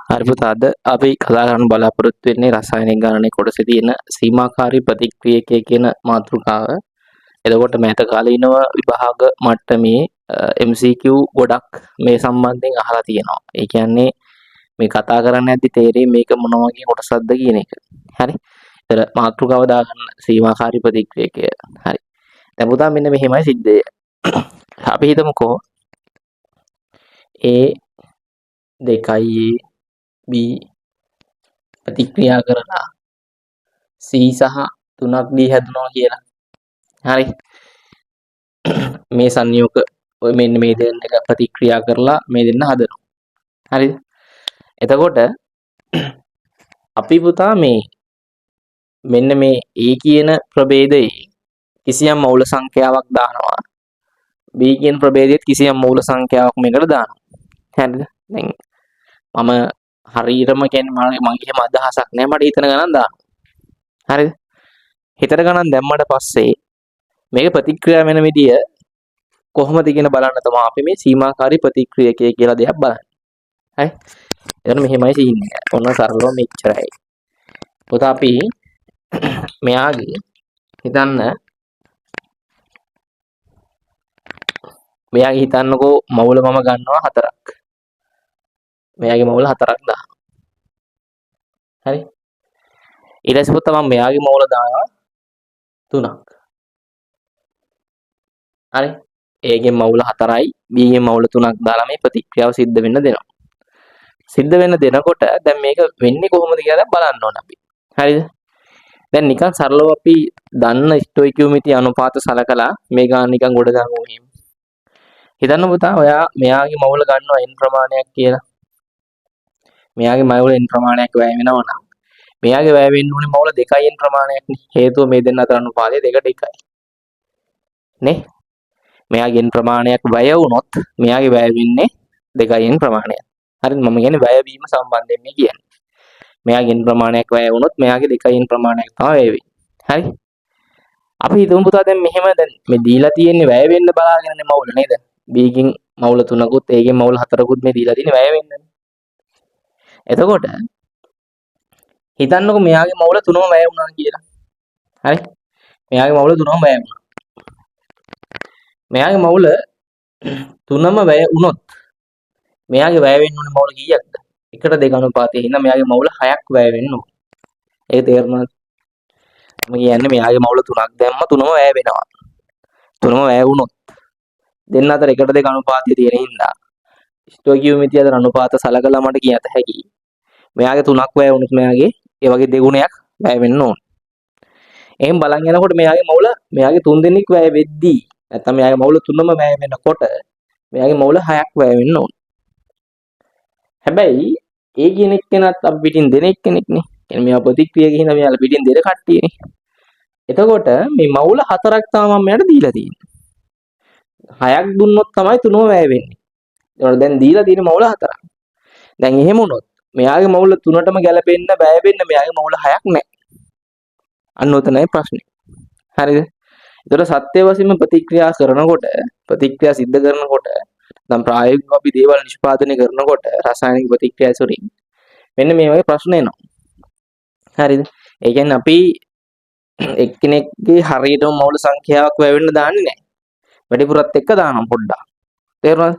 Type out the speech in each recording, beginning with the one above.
හරි පුතා, අද අපි කතා කරන්න බලාපොරොත්තු වෙන්නේ රසායනික ගණනයේ කොටසේ තියෙන සීමාකාරී ප්‍රතික්‍රියකය කියන මාතෘකාව. එතකොට මෑත කාලීනව විභාග මට්ටමේ MCQ ගොඩක් මේ සම්බන්ධයෙන් අහලා තියෙනවා. ඒ කියන්නේ මේ කතා කරන්න යද්දි තේරෙයි මේක මොන වගේ කොටසක්ද කියන එක. හරි. ඒතර මාතෘකාව දාගන්න සීමාකාරී ප්‍රතික්‍රියකය. හරි. දැන් පුතා මෙන්න මෙහෙමයි සිද්ධිය. අපි හිතමුකෝ A 2 A B ප්‍රතික්‍රියා කරලා C සහ 3ක් D හැදුනවා කියලා. හරි. මේ සංයෝග ඔය මෙන්න මේ දෙන්න එක ප්‍රතික්‍රියා කරලා මේ දෙන්න හදනවා. හරිද? එතකොට අපි පුතා මේ මෙන්න මේ A කියන ප්‍රභේදයේ කිසියම් මೌಲ සංඛ්‍යාවක් දානවා. B කියන ප්‍රභේදයේත් කිසියම් මූල සංඛ්‍යාවක් මේකට දානවා. හරිද? දැන් මම හරියටම කියන්නේ මගේ එහෙම අදහසක් නෑ, මට හිතන ගණන් දානවා. හරිද? හිතන ගණන් දැම්මට පස්සේ මේක ප්‍රතික්‍රියා වෙන විදිය කොහොමද කියන බලන්න තමයි අපි මේ සීමාකාරී ප්‍රතික්‍රියකය කියලා දෙයක් බලන්නේ. හරි? එතන මෙහෙමයි සීන් එක. ඔන්න සරලව මෙච්චරයි. පොත අපි මෙයාගේ හිතන්න, මෙයාගේ හිතන්නකෝ මවුල මම ගන්නවා හතරක්. මෙයාගේ මවුල හතරක් දානවා. හරි? ඊට පස්සේ පුතා මම මෙයාගේ මවුල දානවා තුනක්. හරි? ඒගෙන් මවුල හතරයි බීගෙන් මවුල තුනක් දාලා මේ ප්‍රතික්‍රියාව සිද්ධ වෙන්න දෙනවා. සිද්ධ වෙන්න දෙනකොට දැන් මේක වෙන්නේ කොහොමද කියලා දැන් බලන්න ඕන අපි. හරිද? දැන් නිකන් සරලව අපි දන්න ස්ටොයිකියෝමෙට්‍රි අනුපාත සලකලා මේ ගාන නිකන් ගොඩ දාමු එහෙම. හිතන්න පුතා, ඔයා මෙයාගේ මවුල ගන්නවා n ප්‍රමාණයක් කියලා. මෙයාගේ මවුල n ප්‍රමාණයක් වැය වෙනවා නම් මෙයාගේ වැය වෙන්න ඕනේ මවුල 2 n ප්‍රමාණයක් නේ. හේතුව මේ දෙන්න අතර අනුපාතය 2ට 1යි. නේ? මෙයාගේ n ප්‍රමාණයක් වැය වුණොත් මෙයාගේ වැය වෙන්නේ 2 n ප්‍රමාණයක්. හරිද? මම කියන්නේ වැය වීම සම්බන්ධයෙන් මේ කියන්නේ. මෙයාගේ n ප්‍රමාණයක් වැය වුණොත් මෙයාගේ 2 n ප්‍රමාණයක් තමයි වැය වෙන්නේ. හරි? අපි හිතමු පුතා, දැන් මෙහෙම දැන් මේ දීලා තියෙන්නේ වැය වෙන්න බලාගෙනනේ මවුල නේද? B කින් මවුල තුනකුත් A කින් මවුල හතරකුත් මේ දීලා තියෙන්නේ වැය වෙන්නනේ. එතකොට හිතන්නකෝ මෙයාගේ මවුල තුනම වැය වුණා කියලා. හරි? මෙයාගේ මවුල තුනම වැය වුණා. මෙයාගේ මවුල තුනම වැය වුණොත් මෙයාගේ වැය වෙන්න ඕනේ මවුල කීයක්ද? එකට දෙක අනුපාතයේ හින්දා මෙයාගේ මවුල හයක් වැය වෙන්න ඕනේ. ඒක තේරුණාද? මම කියන්නේ මෙයාගේ මවුල තුනක් දැම්ම තුනම වැය වෙනවා. තුනම වැය වුණොත් දෙන්න අතර එකට දෙක අනුපාතය තියෙන හින්දා ස්ටොයිකියෝමෙට්‍රි අතර අනුපාත සලකලා මට කියත හැකියි. මෙයාගේ තුනක් වැය වුණොත් මෙයාගේ ඒ වගේ දෙගුණයක් වැය වෙන්න ඕන. එහෙන් බලන් යනකොට මෙයාගේ මවුල මෙයාගේ තුන් දෙනෙක් වැය වෙද්දී නැත්තම් මෙයාගේ මවුල තුනම වැය වෙනකොට මෙයාගේ මවුල හයක් වැය වෙන්න ඕන. හැබැයි ඒ කියන එක්කෙනත් අපි පිටින් දෙන එක්කෙනෙක් නේ. කියන්නේ මෙයා ප්‍රතික්‍රියා ගිහින් මෙයාලා පිටින් දෙන කට්ටියනේ. එතකොට මේ මවුල හතරක් තමයි මම මෙයාට දීලා තියෙන්නේ. හයක් දුන්නොත් තමයි තුනම වැය වෙන්නේ. ඒතකොට දැන් දීලා තියෙන මවුල හතරක්. දැන් එහෙම වුණොත් මෙයාගේ මවුල තුනටම ගැලපෙන්න වැය වෙන්න මෙයාගේ මවුල හයක් නැහැ. අන්න ඔතනයි ප්‍රශ්නේ. හරිද? ඒතකොට සත්‍ය වශයෙන්ම ප්‍රතික්‍රියා කරනකොට, ප්‍රතික්‍රියා සිද්ධ කරනකොට, නැත්නම් ප්‍රායෝගිකව අපි දේවල් නිෂ්පාදනය කරනකොට රසායනික ප්‍රතික්‍රියා ඇසුරින් මෙන්න මේ වගේ ප්‍රශ්න එනවා. හරිද? ඒ කියන්නේ අපි එක්කෙනෙක්ගේ හරියටම මවුල සංඛ්‍යාවක් වැය වෙන්න දාන්නේ නැහැ. වැඩිපුරත් එක්ක දානවා පොඩ්ඩක්. තේරුණාද?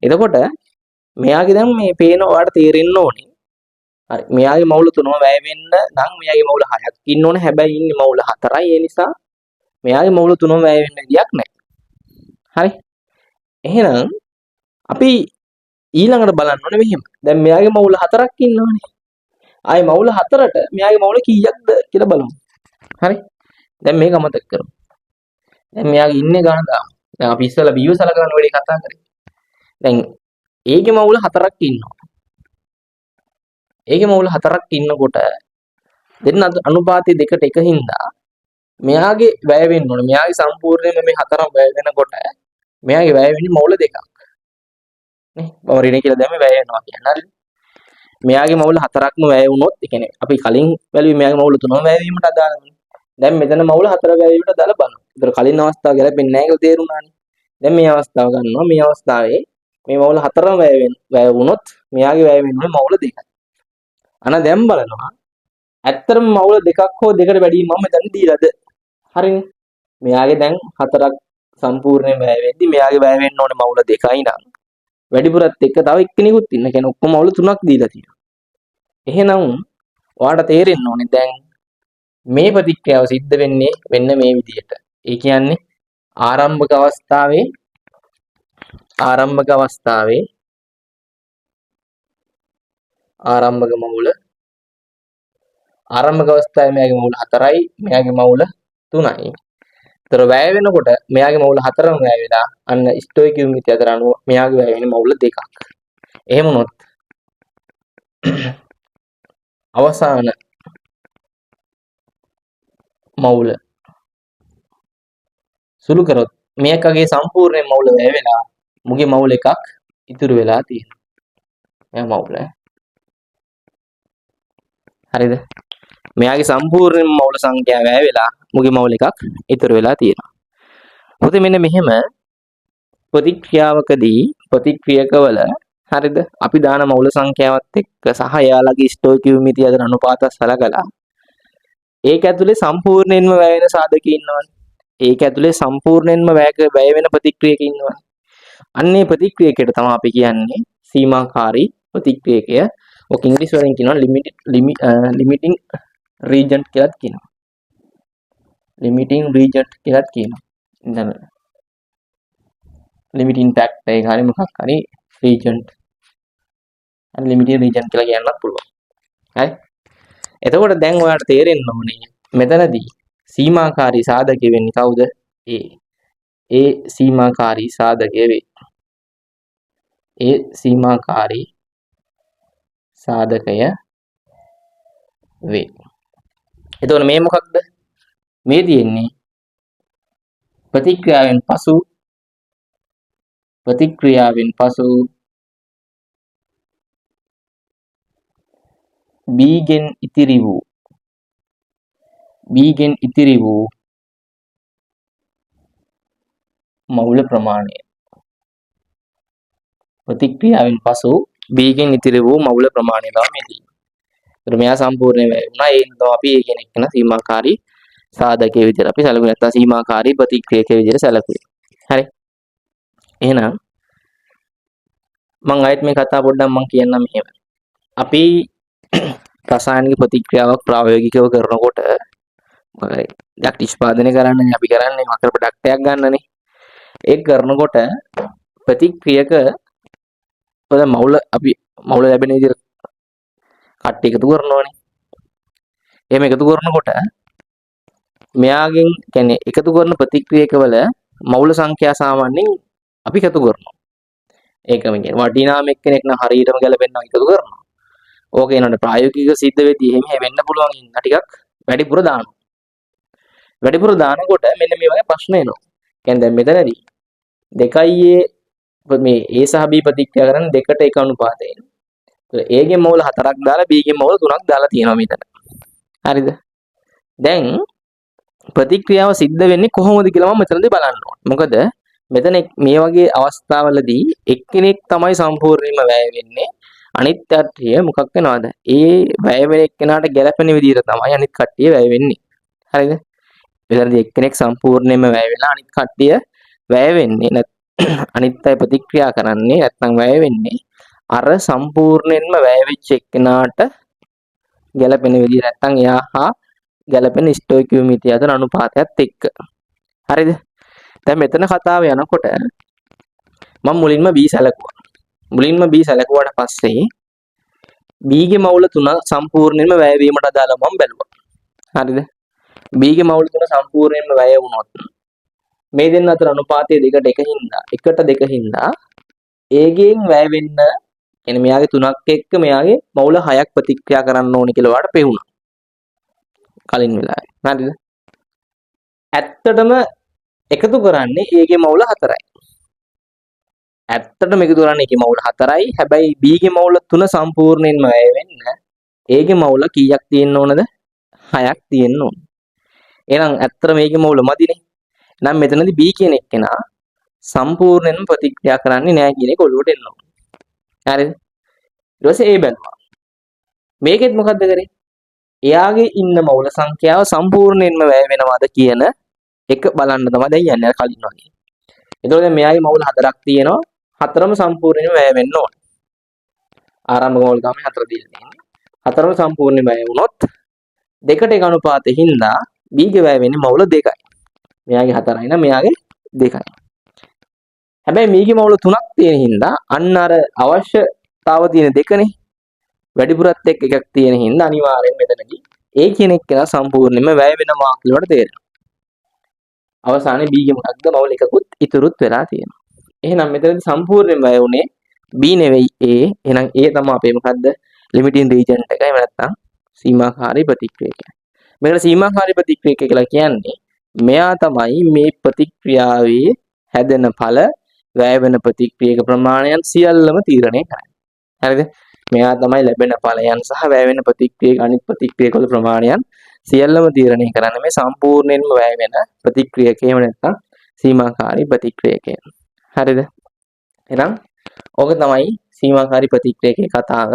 එතකොට මෙයාගේ දැන් මේ පේන ඔයාලට තේරෙන්න ඕනේ. හරි. මෙයාගේ මවුල තුනම වැය වෙන්න නම් මෙයාගේ මවුල හයක් ඉන්න ඕනේ. හැබැයි ඉන්නේ මවුල හතරයි. ඒ නිසා මෙයාගේ මවුල තුනම වැය වෙන්න විදියක් නැහැ. හරි. එහෙනම් අපි ඊළඟට බලන්න ඕනේ මෙහෙම. දැන් මෙයාගේ මවුල හතරක් ඉන්නවනේ. ආයේ මවුල හතරට මෙයාගේ මවුල කීයක්ද කියලා බලමු. හරි. දැන් මේක අමතක කරමු. දැන් මෙයාගේ ඉන්නේ ගාන දාමු. දැන් අපි ඉස්සෙල්ලා බීව සලකන වැඩේ කතා කරේ. දැන් ඒකේ මවුල හතරක් ඉන්නවා. ඒකේ මවුල හතරක් ඉන්නකොට දෙන්න අනුපාතය දෙකට එක හින්දා මෙයාගේ වැය වෙන්න ඕනේ. මෙයාගේ සම්පූර්ණයෙන්ම මේ හතරම වැය වෙනකොට මෙයාගේ වැය වෙන්නේ මවුල දෙකක්. නේ? මම ඍණ කියලා දැම්මේ වැය වෙනවා කියන්නේ. හරිද? මෙයාගේ මවුල හතරක්ම වැය වුණොත්, ඒ කියන්නේ අපි කලින් බැලුවේ මෙයාගේ මවුල තුනම වැය වීමට අදාළවනේ. දැන් මෙතන මවුල හතර වැය වීමට අදාළ බලනවා. ඒතර කලින් අවස්ථාව ගැලපෙන්නේ නැහැ කියලා තේරුණානේ. දැන් මේ අවස්ථාව ගන්නවා. මේ අවස්ථාවේ මේ මවුල හතරම වැය වුණොත් මෙයාගේ වැය වෙන්නේ මවුල දෙකයි. අන දැන් බලනවා ඇත්තටම මවුල දෙකක් හෝ දෙකට වැඩි මම මෙතන දීලාද? හරිනේ. මෙයාගේ දැන් හතරක් සම්පූර්ණයෙන් වැය වෙද්දි මෙයාගේ වැය වෙන්න ඕනේ මවුල දෙකයි නම් වැඩිපුරත් එක්ක තව එක්කෙනෙකුත් ඉන්න. කියන්නේ ඔක්කොම මවුල තුනක් දීලා තියෙනවා. එහෙනම් ඔයාලට තේරෙන්න ඕනේ දැන් මේ ප්‍රතික්‍රියාව සිද්ධ වෙන්නේ වෙන්න මේ විදිහට. ඒ කියන්නේ ආරම්භක අවස්ථාවේ ආරම්භක අවස්ථාවේ ආරම්භක මවුල ආරම්භක අවස්ථාවේ මෙයාගේ මවුල 4යි, මෙයාගේ මවුල 3යි. ඒතර වැය වෙනකොට මෙයාගේ මවුල 4ම වැය වෙලා අන්න ස්ටොයිකියෝමීටර් අතර අනුව මෙයාගේ වැය වෙන්නේ මවුල දෙකක්. එහෙම වුණොත් අවසාන මවුල සුළු කරොත් මේකගේ සම්පූර්ණ මවුල වැය වෙලා මුගේ මවුල එකක් ඉතුරු වෙලා තියෙනවා. මෙයා මවුල. හරිද? මෙයාගේ සම්පූර්ණ මවුල සංඛ්‍යාව වැය වෙලා මුගේ මවුල එකක් ඉතුරු වෙලා තියෙනවා. මොකද මෙන්න මෙහෙම ප්‍රතික්‍රියාවකදී ප්‍රතික්‍රියකවල, හරිද, අපි දාන මවුල සංඛ්‍යාවත් එක්ක සහ එයාලගේ ස්ටොයිකියෝමීටර් අතර අනුපාත සලකලා ඒක ඇතුලේ සම්පූර්ණයෙන්ම වැය වෙන සාධක ඉන්නවනේ. ඒක ඇතුලේ සම්පූර්ණයෙන්ම වැය වෙන ප්‍රතික්‍රියක ඉන්නවනේ. අන්න ඒ ප්‍රතික්‍රියකයට තමයි අපි කියන්නේ සීමාකාරී ප්‍රතික්‍රියකය. ඔක ඉංග්‍රීසි වලින් කියනවා ලිමිටිං රීජන්ට් කියලාත් කියනවා. ලිමිටිං රීජන්ට් කියලාත් කියනවා. දැන් ලිමිටිං ෆැක්ටර් එක හරි මොකක් හරි රීජන්ට්. හරි, ලිමිටිං රීජන්ට් කියලා කියන්නත් පුළුවන්. හරි. එතකොට දැන් ඔයාලට තේරෙන්න ඕනේ මෙතනදී සීමාකාරී සාධකය වෙන්නේ කවුද? ඒ. ඒ සීමාකාරී සාධකය වේ. ඒ සීමාකාරී සාධකය වේ. එතකොට මේ මොකක්ද? මේ තියෙන්නේ ප්‍රතික්‍රියාවෙන් පසු B ගෙන් ඉතිරි වූ මවුල ප්‍රමාණය. ප්‍රතික්‍රියාවෙන් පසු B ගෙන් ඉතිරි වූ මවුල ප්‍රමාණය තමයි මේ තියෙන්නේ. ඒතර මෙයා සම්පූර්ණයෙන් වැය වුණා. ඒ හින්දා අපි ඒ කියන එක්කන සීමාකාරී සාධකයේ විදිහට අපි සැලකුවේ, නැත්නම් සීමාකාරී ප්‍රතික්‍රියකයේ විදිහට සැලකුවේ. හරි. එහෙනම් මං ආයෙත් මේ කතාව පොඩ්ඩක් මං කියන්නම් මෙහෙම. අපි රසායනික ප්‍රතික්‍රියාවක් ප්‍රායෝගිකව කරනකොට මොකක් හරි දෙයක් නිෂ්පාදනය කරන්නනේ අපි කරන්නේ, මොකක් හරි ප්‍රොඩක්ට් එකක් ගන්නනේ. ඒක කරනකොට ප්‍රතික්‍රියක වල මවුල, අපි මවුල ලැබෙන විදිහට කට්ටිය එකතු කරනවනේ. එහෙම එකතු කරනකොට මෙයාගෙන් කියන්නේ එකතු කරන ප්‍රතික්‍රියකවල මවුල සංඛ්‍යා සාමාන්‍යයෙන් අපි එකතු කරනවා. ඒකම කියන්නේ වටිනාම එක්කෙනෙක් නම් හරියටම ගැලපෙන්න එකතු කරනවා. ඕක එනකොට ප්‍රායෝගිකව සිද්ධ වෙද්දී එහෙම වෙන්න පුළුවන් ඉන්න ටිකක් වැඩිපුර දානවා. වැඩිපුර දානකොට මෙන්න මේ වගේ ප්‍රශ්න එනවා. කියන්නේ දැන් මෙතනදී දෙකයි A මේ A සහ B ප්‍රතික්‍රියා කරන්නේ දෙකට එක අනුපාතයෙන්. A ගෙන් මවුල හතරක් දාලා B ගෙන් මවුල තුනක් දාලා තියෙනවා මෙතන. හරිද? දැන් ප්‍රතික්‍රියාව සිද්ධ වෙන්නේ කොහොමද කියලා මම මෙතනදී බලන්න ඕනේ. මොකද මෙතන මේ වගේ අවස්ථාවලදී එක්කෙනෙක් තමයි සම්පූර්ණයෙන්ම වැය වෙන්නේ. අනිත් කට්ටිය මොකක් වෙනවද? ඒ වැය වෙන එක්කෙනාට ගැළපෙන විදිහට තමයි අනිත් කට්ටිය වැය වෙන්නේ. හරිද? මෙතනදී එක්කෙනෙක් සම්පූර්ණයෙන්ම වැය වෙලා අනිත් කට්ටිය වැය වෙන්නේ නැත් අනිත් අය ප්‍රතික්‍රියා කරන්නේ නැත්නම් වැය වෙන්නේ අර සම්පූර්ණයෙන්ම වැය වෙච්ච එක්කෙනාට ගැළපෙන විදිහ නැත්නම් එයා හා ගැළපෙන ස්ටොයිකියෝමීටර් අතර අනුපාතයත් එක්ක. හරිද? දැන් මෙතන කතාව යනකොට මම මුලින්ම B සැලකුවා. මුලින්ම B සැලකුවාට පස්සේ B ගේ මවුල තුන සම්පූර්ණයෙන්ම වැය වීමට අදාළව මම බැලුවා. හරිද? B ගේ මවුල තුන සම්පූර්ණයෙන්ම වැය වුණොත් මේ දෙන්න අතර අනුපාතය දෙකට එක හින්දා, එකට දෙක හින්දා A ගෙන් වැය වෙන්න කියන්නේ මෙයාගේ තුනක් එක්ක මෙයාගේ මවුල හයක් ප්‍රතික්‍රියා කරන්න ඕනේ කියලා ඔයාලට පෙවුණා. කලින් වෙලාවේ. හරිද? ඇත්තටම එකතු කරන්නේ A ගේ මවුල හතරයි. ඇත්තටම එකතු කරන්නේ A ගේ මවුල හතරයි. හැබැයි B ගේ මවුල තුන සම්පූර්ණයෙන්ම වැය වෙන්න A ගේ මවුල කීයක් තියෙන්න ඕනද? හයක් තියෙන්න ඕන. එහෙනම් ඇත්තටම A ගේ මවුල මදිනේ. එහෙනම් මෙතනදී B කියන එක්කෙනා සම්පූර්ණයෙන්ම ප්‍රතික්‍රියා කරන්නේ නෑ කියන එක ඔළුවට එන්න ඕන. හරිද? ඊට පස්සේ A බැලුවා. මේකෙත් මොකද්ද කරේ? එයාගේ ඉන්න මවුල සංඛ්‍යාව සම්පූර්ණයෙන්ම වැය වෙනවද කියන එක බලන්න තමයි දැන් යන්නේ අර කලින් වගේ. එතකොට දැන් මෙයාගේ මවුල හතරක් තියෙනවා. හතරම සම්පූර්ණයෙන්ම වැය වෙන්න ඕන. ආරම්භක මවුල තමයි හතර දීලා තියෙන්නේ. හතරම සම්පූර්ණයෙන්ම වැය වුණොත් දෙකට එක අනුපාතෙ හින්දා B ගේ වැය වෙන්නේ මවුල දෙකයි. මෙයාගේ හතරයි නම් මෙයාගේ දෙකයි. හැබැයි මීගේ මවුල තුනක් තියෙන හින්දා අන්න අර අවශ්‍යතාව තියෙන දෙකනේ වැඩිපුරත් එක්ක එකක් තියෙන හින්දා අනිවාර්යෙන් මෙතනදී ඒ කියන එක්කෙනා සම්පූර්ණයෙන්ම වැය වෙනවා කියලා තේරෙනවා. අවසානයේ B ගේ මොකක්ද මවුල එකකුත් ඉතුරුත් වෙලා තියෙනවා. එහෙනම් මෙතනදී සම්පූර්ණයෙන්ම වැය වුණේ B නෙවෙයි A. එහෙනම් A තමයි අපේ මොකද්ද ලිමිටින් රීජන්ට් එක. එහෙම නැත්නම් සීමාකාරී ප්‍රතික්‍රියකය. මේකට සීමාකාරී ප්‍රතික්‍රියකය කියලා කියන්නේ මෙයා තමයි මේ ප්‍රතික්‍රියාවේ හැදෙන ඵල වැය වෙන ප්‍රතික්‍රියක ප්‍රමාණයන් සියල්ලම තීරණය කරන්නේ. හරිද? මෙයා තමයි ලැබෙන ඵලයන් සහ වැය වෙන ප්‍රතික්‍රියක අනිත් ප්‍රතික්‍රියක වල ප්‍රමාණයන් සියල්ලම තීරණය කරන්නේ මේ සම්පූර්ණයෙන්ම වැය වෙන ප්‍රතික්‍රියක එහෙම නැත්නම් සීමාකාරී ප්‍රතික්‍රියකය. හරිද? එහෙනම් ඕක තමයි සීමාකාරී ප්‍රතික්‍රියකයේ කතාව.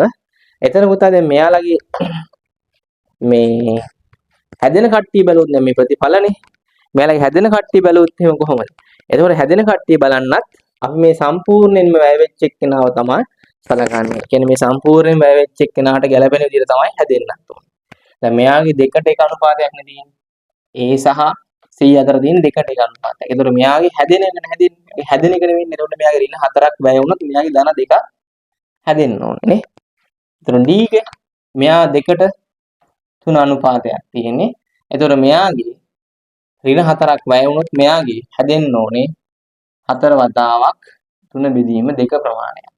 එතන පුතා දැන් මෙයාලගේ මේ හැදෙන කට්ටිය බැලුවොත් දැන් මේ ප්‍රතිඵලනේ. මෙයාලගේ හැදෙන කට්ටිය බැලුවොත් එහෙම කොහොමද? එතකොට හැදෙන කට්ටිය බලන්නත් අපි මේ සම්පූර්ණයෙන්ම වැය වෙච්ච එක්කෙනාව තමයි සලකන්නේ. කියන්නේ මේ සම්පූර්ණයෙන්ම වැය වෙච්ච එක්කෙනාට ගැළපෙන විදිහට තමයි හැදෙන්නත් ඕනේ. දැන් මෙයාගේ දෙකට එක අනුපාතයක් නේ තියෙන්නේ. A සහ C අතර තියෙන දෙකට එක අනුපාතයක්. එතකොට මෙයාගේ හැදෙන එක නේ හැදෙන්නේ. හැදෙන එක නෙවෙයි. එතකොට මෙයාගේ ඍණ හතරක් වැය වුණොත් මෙයාගේ ධන දෙකක් හැදෙන්න ඕනේ නේ. එතකොට D ගේ මෙයා දෙකට තුන අනුපාතයක් තියෙන්නේ. එතකොට මෙයාගේ ඍණ හතරක් වැය වුණොත් මෙයාගේ හැදෙන්න ඕනේ හතර වතාවක් තුන බෙදීම දෙක ප්‍රමාණයක්.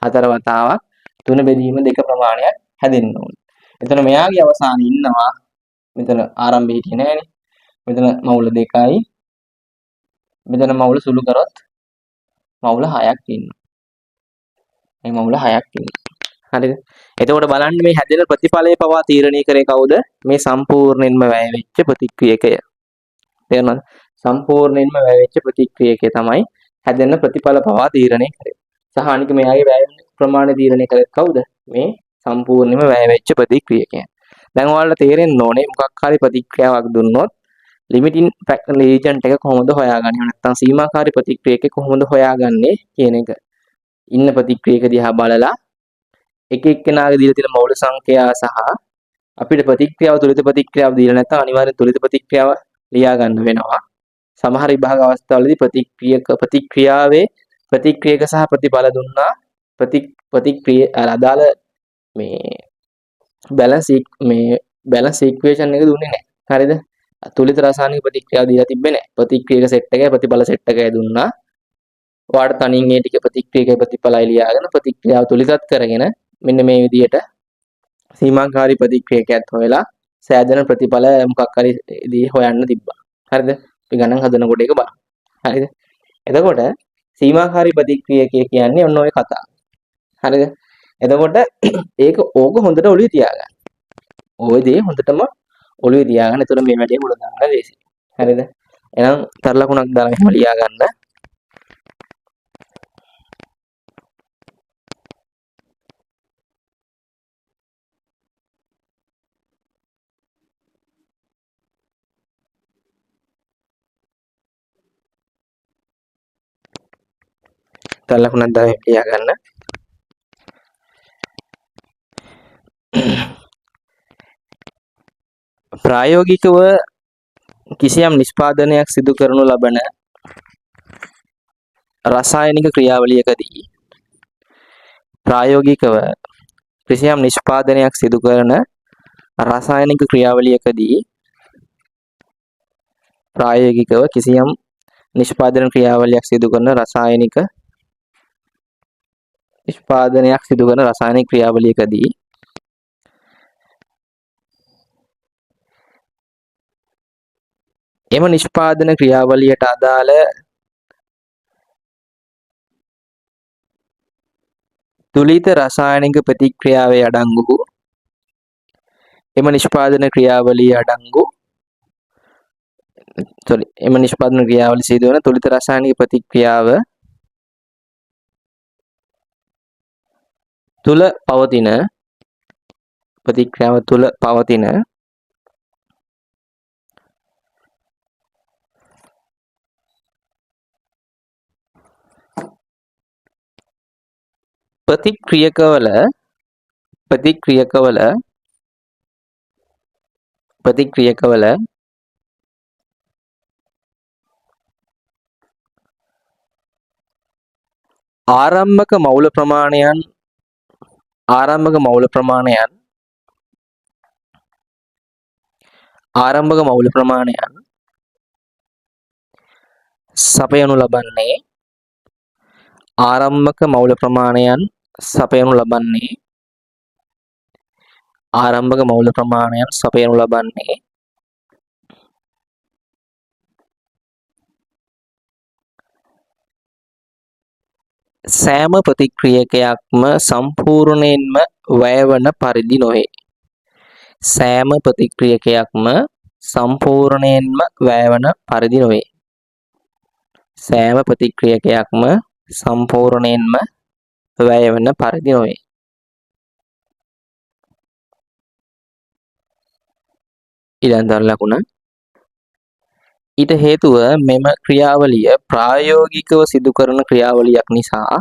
හතර වතාවක් තුන බෙදීම දෙක ප්‍රමාණයක් හැදෙන්න ඕනේ. එතන මෙයාගේ අවසානයේ ඉන්නවා මෙතන ආරම්භයේ හිටියේ නෑනේ. මෙතන මවුල දෙකයි. මෙතන මවුල සුළු කරොත් මවුල හයක් ඉන්නවා. මේ මවුල හයක් ඉන්නවා. හරිද? එතකොට බලන්න මේ හැදෙන ප්‍රතිඵලය පවා තීරණය කරේ කවුද? මේ සම්පූර්ණයෙන්ම වැය වෙච්ච ප්‍රතික්‍රියකය. තේරුණාද? සම්පූර්ණයෙන්ම වැය වෙච්ච ප්‍රතික්‍රියකය තමයි හැදෙන ප්‍රතිඵල පවා තීරණය කරේ. සහ අනික මෙයාගේ වැය වෙන ප්‍රමාණය තීරණය කරේ කවුද? මේ සම්පූර්ණයෙන්ම වැය වෙච්ච ප්‍රතික්‍රියකය. දැන් ඔයාලට තේරෙන්න ඕනේ මොකක් හරි ප්‍රතික්‍රියාවක් දුන්නොත් ලිමිටින් ෆැක්ටර් ඒජන්ට් එක කොහොමද හොයාගන්නේ? එහෙම නැත්නම් සීමාකාරී ප්‍රතික්‍රියකය කොහොමද හොයාගන්නේ කියන එක. ඉන්න ප්‍රතික්‍රියක දිහා බලලා එක එක්කෙනාගේ දීලා තියෙන මೌಲ සංඛ්‍යා සහ අපිට ප්‍රතික්‍රියාව තුලිත ප්‍රතික්‍රියාව දීලා නැත්නම් අනිවාර්යෙන් තුලිත ප්‍රතික්‍රියාව ලියා ගන්න වෙනවා. සමහර විභාග අවස්ථාවලදී ප්‍රතික්‍රියාවේ ප්‍රතික්‍රියක සහ ප්‍රතිඵල දුන්නා ප්‍රතික්‍රිය අදාළ මේ බැලන්ස් මේ බැලන්ස් ඉක්වේෂන් එක දුන්නේ නැහැ. හරිද? තුලිත රසායනික ප්‍රතික්‍රියාව දීලා තිබ්බේ නැහැ. ප්‍රතික්‍රියක සෙට් එකයි ප්‍රතිඵල සෙට් එකයි දුන්නා. ඔයාට තනින් ඒ ටික ප්‍රතික්‍රියකයි ප්‍රතිඵලයි ලියාගෙන ප්‍රතික්‍රියාව තුලිතත් කරගෙන මෙන්න මේ විදිහට සීමාකාරී ප්‍රතික්‍රියකයක් හොයලා සෑදෙන ප්‍රතිඵල මොකක් හරි දී හොයන්න තිබ්බා. හරිද? අපි ගණන් හදනකොට ඒක බලමු. හරිද? එතකොට සීමාකාරී ප්‍රතික්‍රියකය කියන්නේ ඔන්න ඔය කතාව. හරිද? එතකොට ඒක ඕක හොඳට ඔළුවේ තියාගන්න. ඔය දේ හොඳටම ඔළුවේ තියාගන්න. එතකොට මේ වැඩේ මුල දාන්න ලේසියි. හරිද? එහෙනම් තර ලකුණක් දාලා මෙහෙම ලියා ගන්න. තර ලකුණක් දාලා මෙහෙම ලියා ගන්න. ප්‍රායෝගිකව කිසියම් නිෂ්පාදනයක් සිදු කරනු ලබන රසායනික ක්‍රියාවලියකදී ප්‍රායෝගිකව කිසියම් නිෂ්පාදනයක් සිදු කරන රසායනික ක්‍රියාවලියකදී ප්‍රායෝගිකව කිසියම් නිෂ්පාදන ක්‍රියාවලියක් සිදු කරන රසායනික නිෂ්පාදනයක් සිදු කරන රසායනික ක්‍රියාවලියකදී එම නිෂ්පාදන ක්‍රියාවලියට අදාළ තුලිත රසායනික ප්‍රතික්‍රියාවේ අඩංගු එම නිෂ්පාදන ක්‍රියාවලියේ අඩංගු සෝරි එම නිෂ්පාදන ක්‍රියාවලිය සිදුවන තුලිත රසායනික ප්‍රතික්‍රියාව තුල පවතින ප්‍රතික්‍රියාව තුළ පවතින ප්‍රතික්‍රියකවල ප්‍රතික්‍රියකවල ප්‍රතික්‍රියකවල ආරම්භක මවුල ප්‍රමාණයන් ආරම්භක මවුල ප්‍රමාණයන් ආරම්භක මවුල ප්‍රමාණයන් සපයනු ලබන්නේ ආරම්භක මවුල ප්‍රමාණයන් සපයනු ලබන්නේ ආරම්භක මවුල ප්‍රමාණයන් සපයනු ලබන්නේ සෑම ප්‍රතික්‍රියකයක්ම සම්පූර්ණයෙන්ම වැයවන පරිදි නොවේ. සෑම ප්‍රතික්‍රියකයක්ම සම්පූර්ණයෙන්ම වැයවන පරිදි නොවේ. සෑම ප්‍රතික්‍රියකයක්ම සම්පූර්ණයෙන්ම වැයවන පරිදි නොවේ. ඊළඟ ලකුණ. ඊට හේතුව මෙම ක්‍රියාවලිය ප්‍රායෝගිකව සිදු කරන ක්‍රියාවලියක් නිසා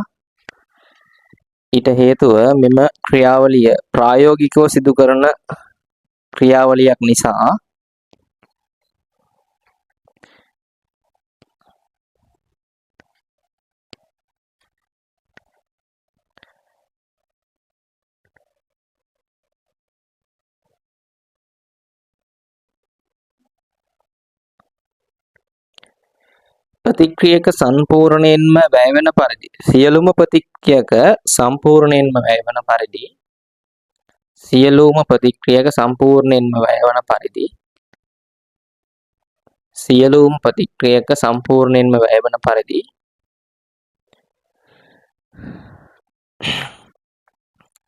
ඊට හේතුව මෙම ක්‍රියාවලිය ප්‍රායෝගිකව සිදු කරන ක්‍රියාවලියක් නිසා ප්‍රතික්‍රියක සම්පූර්ණයෙන්ම වැය වෙන පරිදි සියලුම ප්‍රතික්‍රියක සම්පූර්ණයෙන්ම වැය වෙන පරිදි සියලුම ප්‍රතික්‍රියක සම්පූර්ණයෙන්ම වැය වන පරිදි සියලුම ප්‍රතික්‍රියක සම්පූර්ණයෙන්ම වැය වන පරිදි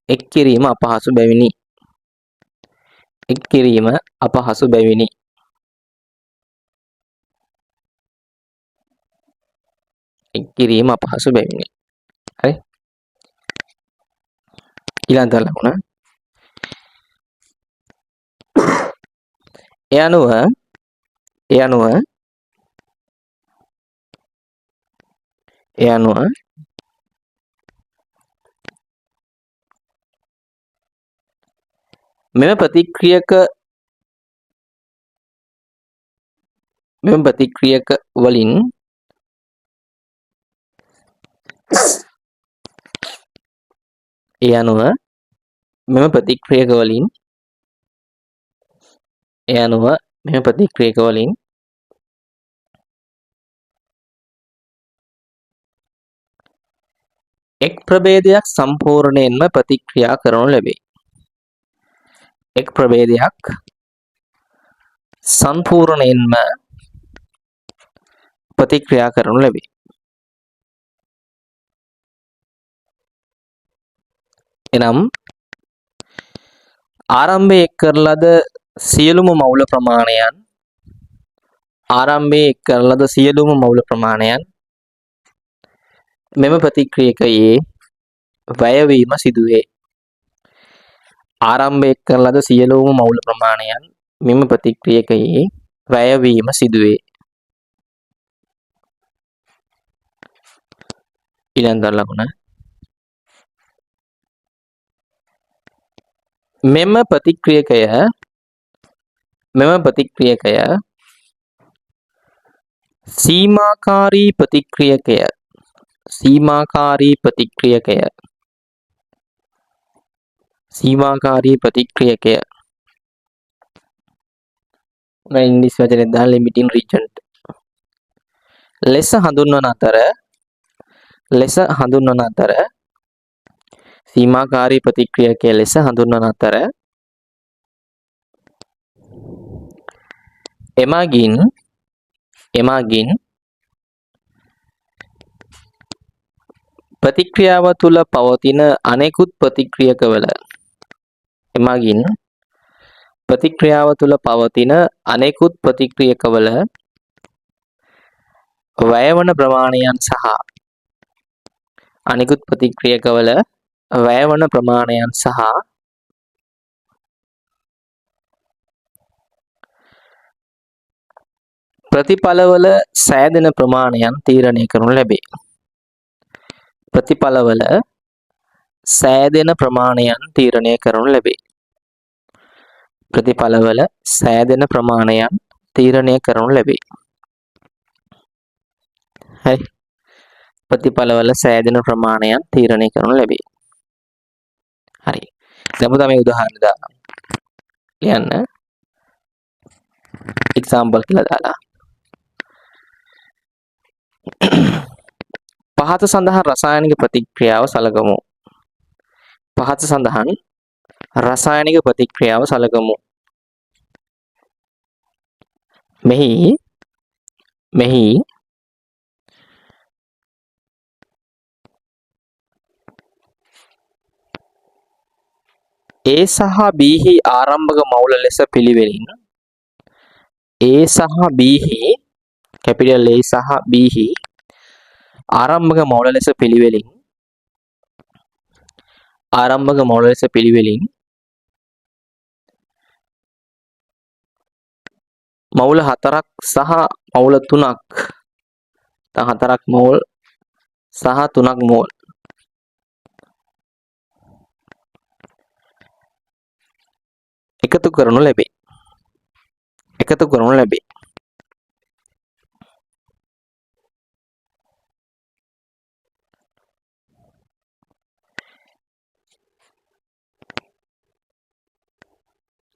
එක් කිරීම අපහසු බැවිනි. එක් කිරීම අපහසු බැවිනි. එක් කිරීම අපහසු බැවිනි. හරි. ඊළඟ ලකුණ. එය අනුව එය අනුව එය අනුව මෙම ප්‍රතික්‍රියක මෙම ප්‍රතික්‍රියක වලින් ඒ අනුව මෙම ප්‍රතික්‍රියක වලින් ඒ අනුව මෙම ප්‍රතික්‍රියක වලින් එක් ප්‍රභේදයක් සම්පූර්ණයෙන්ම ප්‍රතික්‍රියා කරනු ලැබේ. එක් ප්‍රභේදයක් සම්පූර්ණයෙන්ම ප්‍රතික්‍රියා කරනු ලැබේ. එනම් ආරම්භයේ එක් කරන ලද සියලුම මවුල ප්‍රමාණයන් ආරම්භයේ එක් කරන ලද සියලුම මවුල ප්‍රමාණයන් මෙම ප්‍රතික්‍රියකයේ වැයවීම සිදුවේ. ආරම්භයේ එක් කරන ලද සියලුම මවුල ප්‍රමාණයන් මෙම ප්‍රතික්‍රියකයේ වැයවීම සිදුවේ. ඊළඟ ලකුණ. මෙම ප්‍රතික්‍රියකය මෙම ප්‍රතික්‍රියකය සීමාකාරී ප්‍රතික්‍රියකය සීමාකාරී ප්‍රතික්‍රියකය සීමාකාරී ප්‍රතික්‍රියකය මම ඉංග්‍රීසි වචනේ දාන ලිමිටින් රීජන්ට් ලෙස හඳුන්වන අතර ලෙස හඳුන්වන අතර සීමාකාරී ප්‍රතික්‍රියකය ලෙස හඳුන්වන අතර එමගින් එමගින් ප්‍රතික්‍රියාව තුළ පවතින අනෙකුත් ප්‍රතික්‍රියකවල එමගින් ප්‍රතික්‍රියාව තුළ පවතින අනෙකුත් ප්‍රතික්‍රියකවල වැයවන ප්‍රමාණයන් සහ අනෙකුත් ප්‍රතික්‍රියකවල වැයවන ප්‍රමාණයන් සහ ප්‍රතිඵලවල සෑදෙන ප්‍රමාණයන් තීරණය කරනු ලැබේ. ප්‍රතිඵලවල සෑදෙන ප්‍රමාණයන් තීරණය කරනු ලැබේ. ප්‍රතිඵලවල සෑදෙන ප්‍රමාණයන් තීරණය කරනු ලැබේ. හරි. ප්‍රතිඵලවල සෑදෙන ප්‍රමාණයන් තීරණය කරනු ලැබේ. හරි. දැන් පුතා මේ උදාහරණ දාගන්න. ලියන්න. එක්සැම්පල් කියලා දාලා. පහත සඳහන් රසායනික ප්‍රතික්‍රියාව සලකමු. පහත සඳහන් රසායනික ප්‍රතික්‍රියාව සලකමු. මෙහි මෙහි A සහ B හි ආරම්භක මවුල ලෙස පිළිවෙලින් A සහ B හි කැපිටල් A සහ B හි ආරම්භක මවුල ලෙස පිළිවෙලින් ආරම්භක මවුල ලෙස පිළිවෙලින් මවුල 4ක් සහ මවුල 3ක් නැත්නම් 4ක් මෝල් සහ 3ක් මෝල් එකතු කරනු ලැබේ. එකතු කරනු ලැබේ.